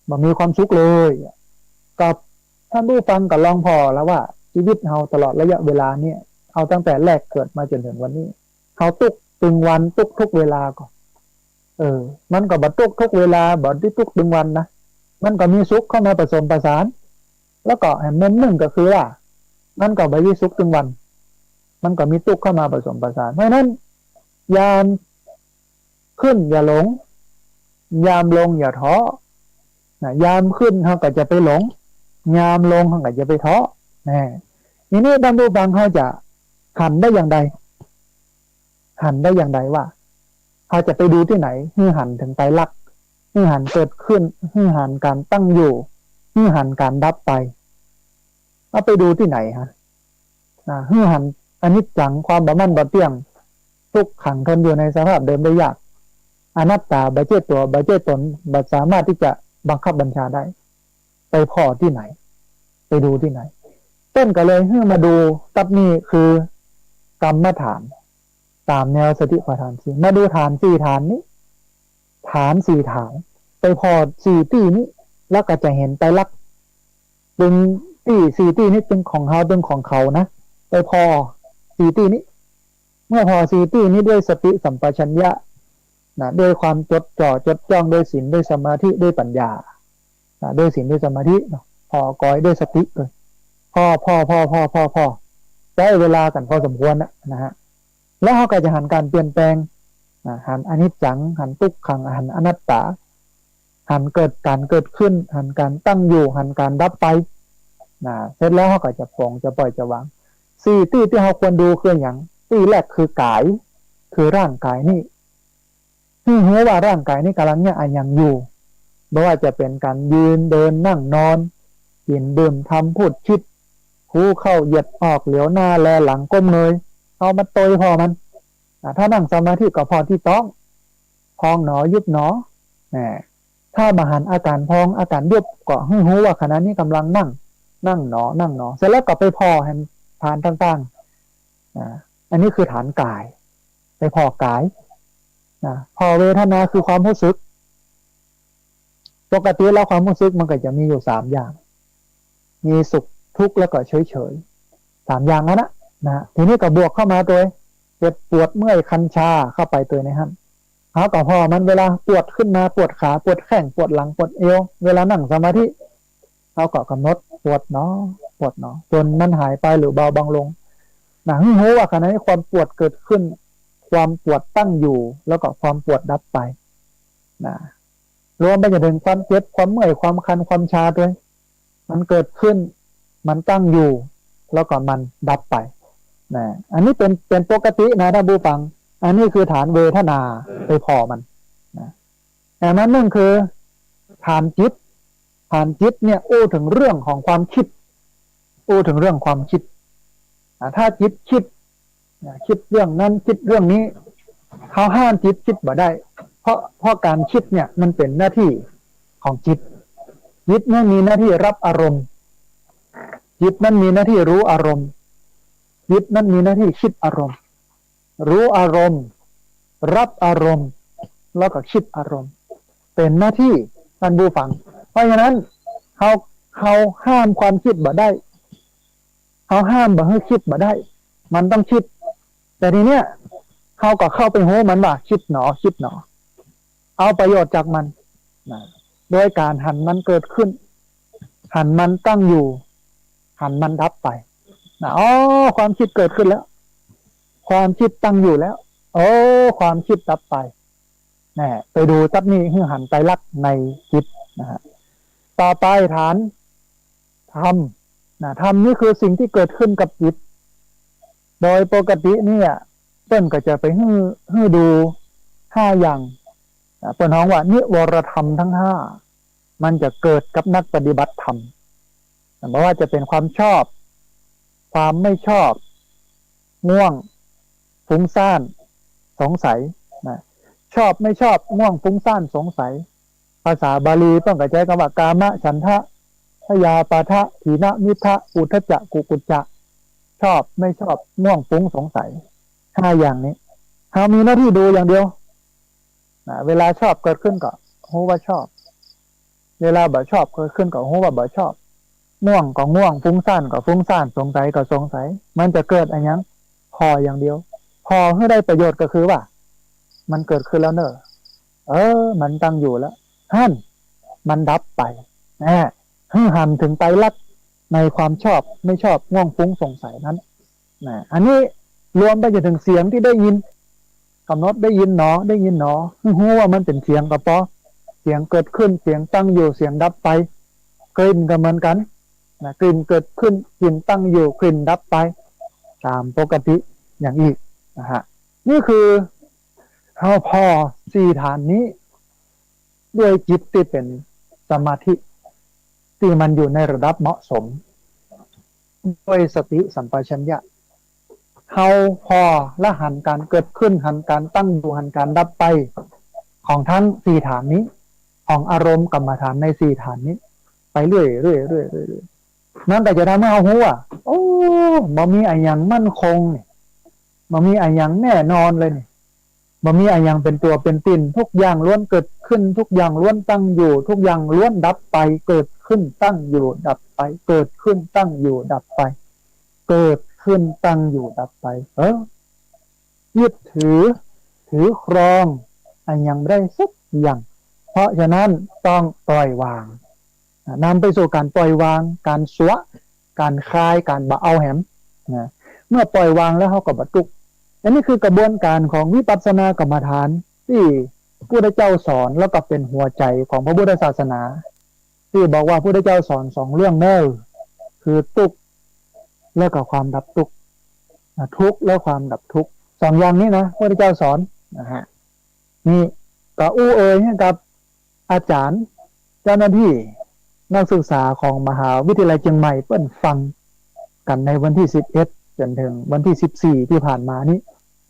บ่มีความสุขเลย กับท่านผู้ฟังก็ลองผ่อแล้วว่า จีวิตเฮาตลอดระยะเวลาเนี่ย เอาตั้งแต่แรกเกิดมาจ๋นเถิงวันนี้ เฮาตุ๊กข์ตึงวัน ตุ๊กข์ทุกเวลาก่อ เออ มันก็บ่ตุ๊กข์ทุกเวลา บ่ได้ตุ๊กข์ตึงวันนะ มันก็มีสุขเข้ามาผสมผสาน แล้วก็แหมมุมนึ่งก็คือว่า มันก็บ่ได้สุขตึงวัน มันก็มีตุ๊กข์เข้ามาผสมผสาน เพราะฉะนั้น ยามขึ้นอย่าหลง ยามลงอย่าท้อ นะ ยามขึ้นเฮาก็จะไปหลง ยามลงเฮาก็จะไปท้อ นะ ทีนี้ท่านผู้ฟังเฮาจะหันได้อย่างใด หันได้อย่างใดว่า เฮาจะไปดูตี้ไหน หื้อหันเถิงไตรลักษณ์ หื้อหันเกิดขึ้น หื้อหันก๋านตั้งอยู่ หื้อหันก๋านดับไป เอาไปดูตี้ไหนฮะ อ่า หื้อหันอนิจจัง ความบ่มั่นบ่เตี้ยง ทุกขัง ทนอยู่ในสภาพเดิมได้ยาก อนัตตา บ่ใจ้ตั๋ว บ่ใจ้ต๋น บ่สามารถตี้จะบังคับบัญชาได้ ไปผ่อตี้ไหน ไปดูตี้ไหน เปิ้นก็เลยหื้อมาดู ตั๊บนี้คือ กรรมฐาน ต๋ามแนวสติปัฏฐานสี่ มาดูฐานสี่ฐานนี้ ฐานสี่ฐาน ไปผ่อสี่ตี้นี้ แล้วก็จะหันไตรลักษณ์ ตึงตี้สี่ตี้นี้ตึงของเฮา ตึงของเขานะ ไปผ่อสี่ตี้นี้ เมื่อผ่อสี่ตี้นี้ด้วยสติสัมปชัญญะ นะ ด้วยความจดจ่อจดจ้อง ด้วยศีล ด้วยสมาธิ ด้วยปัญญา นะ ด้วยศีล ด้วยสมาธิเนาะ ผ่อกอยด้วยสติเลย ผ่อ ผ่อ ผ่อ ใจ๊เวลากั๋นพอสมควรนะ นะฮะ แล้วเฮาก็จะหันก๋านเปลี่ยนแปลง นะ หันอนิจจัง หันตุ๊กขัง หันอนัตตา หันเกิดก๋านเกิดขึ้น หันก๋านตั้งอยู่ หันก๋านดับไป นะ เสร็จแล้วเฮาก็จะป๋ง จะปล่อย จะวาง สี่ตี้ตี้เฮาควรดูคือหยัง ตี้แรกคือกาย คือร่างกายนี้ หื้อฮู้ว่าร่างก๋ายนี้ก๋ำลังเยียะอะหยังอยู่ บ่ว่าจะเป๋นก๋านยืน เดิน นั่ง นอน กิ๋น ดื่ม ทำ พูด คิด ฮู้เข้า เหยียดออก เหลียวหน้า แลหลัง ก้มเงย เฮามาตวยผ่อมัน อ่า ถ้านั่งสมาธิก็ผ่อตี้ต๊อง พองหนอ ยุบหนอ แหม ถ้าบ่หันอาก๋านพอง อาก๋านยุบ ก็หื้อฮู้ว่าขณะนี้ก๋ำลังนั่ง นั่งหนอ นั่งหนอ เสร็จแล้วก็ไปผ่อแหมฐานต่างๆ อ่า อันนี้คือฐานก๋าย ไปผ่อก๋าย นะ ผ่อเวทนาคือความฮู้สึก ปกติแล้วความฮู้สึกมันก็จะมีอยู่สามอย่าง มีสุข ทุกข์ แล้วก็เฉยๆ สามอย่างนั้นนะ นะ ทีนี้ก็บวกเข้ามาตวยเจ็บปวดเมื่อยคันชาเข้าไปตวยในหั้น เฮาก็ผ่อมัน เวลาปวดขึ้นมา ปวดขา ปวดแข้ง ปวดหลัง ปวดเอว เวลานั่งสมาธิ เฮาก็ก๋ำหนดปวดหนอ ปวดหนอ จ๋นมันหายไปหรือเบาบางลง นะ หื้อฮู้ว่าขณะนี้ความปวดเกิดขึ้น ความปวดตั้งอยู่ แล้วก็ความปวดดับไป นะ รวมไปจนเถิงความเจ็บ ความเมื่อย ความคัน ความชาตวย มันเกิดขึ้น มันตั้งอยู่ แล้วก็มันดับไป นะ อันนี้เป๋น เป๋นปกตินะท่านผู้ฟัง อันนี้คือฐานเวทนา ไปผ่อมัน นะ แต่มันนึ่งคือฐานจิต ฐานจิตเนี่ยอู้เถิงเรื่องของความกึ๊ด อู้เถิงเรื่องความกึ๊ด อ่า ถ้าจิตกึ๊ด อ่า กึ๊ดเรื่องนั้น กึ๊ดเรื่องนี้ เฮาห้ามจิตกึ๊ดบ่ได้ เพราะ เพราะก๋านกึ๊ดเนี่ยมันเป๋นหน้าตี้ของจิต จิตเนี่ยมีหน้าตี้ฮับอารมณ์ จิตนั้นมีหน้าตี้ฮู้อารมณ์ จิตนั้นมีหน้าตี้กึ๊ดอารมณ์ ฮู้อารมณ์ ฮับอารมณ์ แล้วก็กึ๊ดอารมณ์ เป๋นหน้าตี้ท่านผู้ฟัง เพราะฉะนั้น เฮา เฮาห้ามความกึ๊ดบ่ได้ เฮาห้ามบ่หื้อกึ๊ดบ่ได้ มันต้องกึ๊ด แต่ทีเนี้ย เฮาก็เข้าไปฮู้มันว่ากึ๊ดหนอ กึ๊ดหนอ เอาประโยชน์จากมัน นะ โดยก๋านหันมันเกิดขึ้น หันมันตั้งอยู่ หันมันดับไป นะ อ๋อ ความกึ๊ดเกิดขึ้นแล้ว ความกึ๊ดตั้งอยู่แล้ว โอ้ ความกึ๊ดดับไป แน่ ไปดูจั๊กนี่ หื้อหันไตรลักษณ์ในจิตนะฮะ ต่อไปฐานธรรม นะ ธรรมนี่คือสิ่งที่เกิดขึ้นกับจิต โดยปกติเนี่ย เปิ้นก็จะไปหื้อ หื้อดูห้าอย่าง นะ เปิ้นฮ้องว่านิวรธรรมทั้งห้า มันจะเกิดกับนักปฏิบัติธรรม นะ บ่ว่าจะเป๋นความชอบ ความไม่ชอบ ง่วง ฟุ้งซ่าน สงสัย นะ ชอบไม่ชอบ ง่วง ฟุ้งซ่าน สงสัย ภาษาบาลีเปิ้นก็ใจ๊กำว่ากามฉันทะ พยาบาทะ ถีนมิทธะ อุทธัจจะ กุกุจจะ ชอบไม่ชอบ ง่วง ฟุ้ง สงสัย ห้าอย่างนี้ เฮามีหน้าตี้ดูอย่างเดียว นะ เวลาชอบเกิดขึ้นก็ฮู้ว่าชอบ เวลาบ่ชอบเกิดขึ้นก็ฮู้ว่าบ่ชอบ ง่วงก็ง่วง ฟุ้งซ่านก็ฟุ้งซ่าน สงสัยก็สงสัย มันจะเกิดอะหยัง ผ่ออย่างเดียว ผ่อหื้อได้ประโยชน์ก็คือว่า มันเกิดขึ้นแล้วเน่อ เออ มันตั้งอยู่แล้ว หั้น มันดับไป นะ หื้อหันเถิงไตรลักษณ์ในความชอบไม่ชอบ ง่วง ฟุ้ง สงสัยนั้น นะ อันนี้รวมไปจนเถิงเสียงที่ได้ยิน กำหนดได้ยินหนอ ได้ยินหนอ หื้อฮู้ว่ามันเป๋นเสียงก็ปอ เสียงเกิดขึ้น เสียงตั้งอยู่ เสียงดับไป กลิ่นก็เหมือนกั๋น นะ กลิ่นเกิดขึ้น กลิ่นตั้งอยู่ กลิ่นดับไป ต๋ามปกติอย่างอี้ นะฮะ นี่คือเฮาผ่อสี่ฐานนี้ ด้วยจิตตี้เป๋นสมาธิ ตี้มันอยู่ในระดับเหมาะสม ด้วยสติสัมปชัญญะ เฮาผ่อและหันก๋านเกิดขึ้น หันก๋านตั้งอยู่ หันก๋านดับไป ของทั้งสี่ฐานนี้ ของอารมณ์กรรมฐานในสี่ฐานนี้ ไปเรื่อยๆ เรื่อยๆ เรื่อยๆ มันก็จะทำหื้อเฮาฮู้ว่า โอ้ บ่มีอะหยังมั่นคงนี่ บ่มีอะหยังแน่นอนเลยนี่ บ่มีอะหยังเป๋นตั๋วเป๋นต๋น ทุกอย่างล้วนเกิดขึ้น ทุกอย่างล้วนตั้งอยู่ ทุกอย่างล้วนดับไป เกิดขึ้นตั้งอยู่ดับไป เกิดขึ้นตั้งอยู่ดับไป เกิดขึ้นตั้งอยู่ดับไป เออ ยึดถือ ถือครอง อะหยังบ่ได้สักอย่าง เพราะฉะนั้นต้องปล่อยวาง อ่ะ นำไปสู่ก๋านปล่อยวาง ก๋านสละ ก๋านคลาย ก๋านบ่เอาแหม นะ เมื่อปล่อยวางแล้วเฮาก็บ่ตุ๊กข์ อันนี้คือกระบวนก๋านของวิปัสสนากรรมฐานตี้พุทธเจ้าสอน แล้วก็เป๋นหัวใจ๋ของพระพุทธศาสนา ตี้บอกว่าพุทธเจ้าสอนสองเรื่องเน่อ คือตุ๊กข์ แล้วก็ความดับตุ๊กข์ นะ ทุกข์และความดับทุกข์ สองอย่างนี้นะ พุทธเจ้าสอน นะฮะ นี่ ก็อู้เอ่ยหื้อกับอาจ๋ารย์ เจ้าหน้าตี้ นักศึกษาของมหาวิทยาลัยเจียงใหม่เปิ้นฟังกั๋นในวันตี้สิบเอ็ดจ๋นเถิงวันตี้สิบสี่ตี้ผ่านมานี้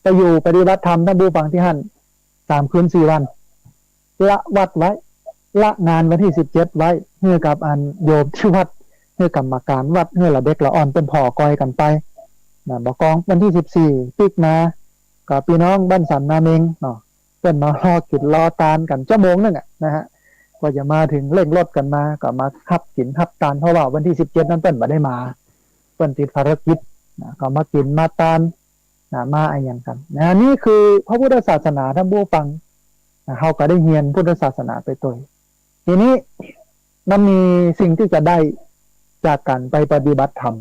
ไปอยู่ปฏิบัติธรรม ต้านผู้ฟังตี้หั้น สามคืนสี่วัน ละวัตรไว้ ละงานวันตี้สิบเจ็ดไว้ หื้อกับอันโยมตี้วัด หื้อกรรมก๋านวัด หื้อละเด็กละอ่อนเปิ้นผ่อกอยกั๋นไป นะ บ่ากองวันตี้สิบสี่ปิ๊กมา ก็ปี้น้องบ้านสันนาเม็งเนาะ เปิ้นมารอกิ๋นรอตานกั๋นจั๊วโมงนึ่งอะนะฮะ กว่าจะมาเถิง เร่งรถกั๋นมา ก็มาฮับกิ๋นฮับตาน เพราะว่าวันตี้สิบเจ็ดนั้นเปิ้นบ่ได้มา เปิ้นติดภารกิจนะ ก็มากิ๋นมาตานนะ มาอะหยังกั๋นนะ นี่คือพระพุทธศาสนา ต้านผู้ฟังนะ เฮาก็ได้เฮียนพุทธศาสนาไปตวย ทีนี้มันมีสิ่งตี้จะได้จากก๋านไปปฏิบัติธรรม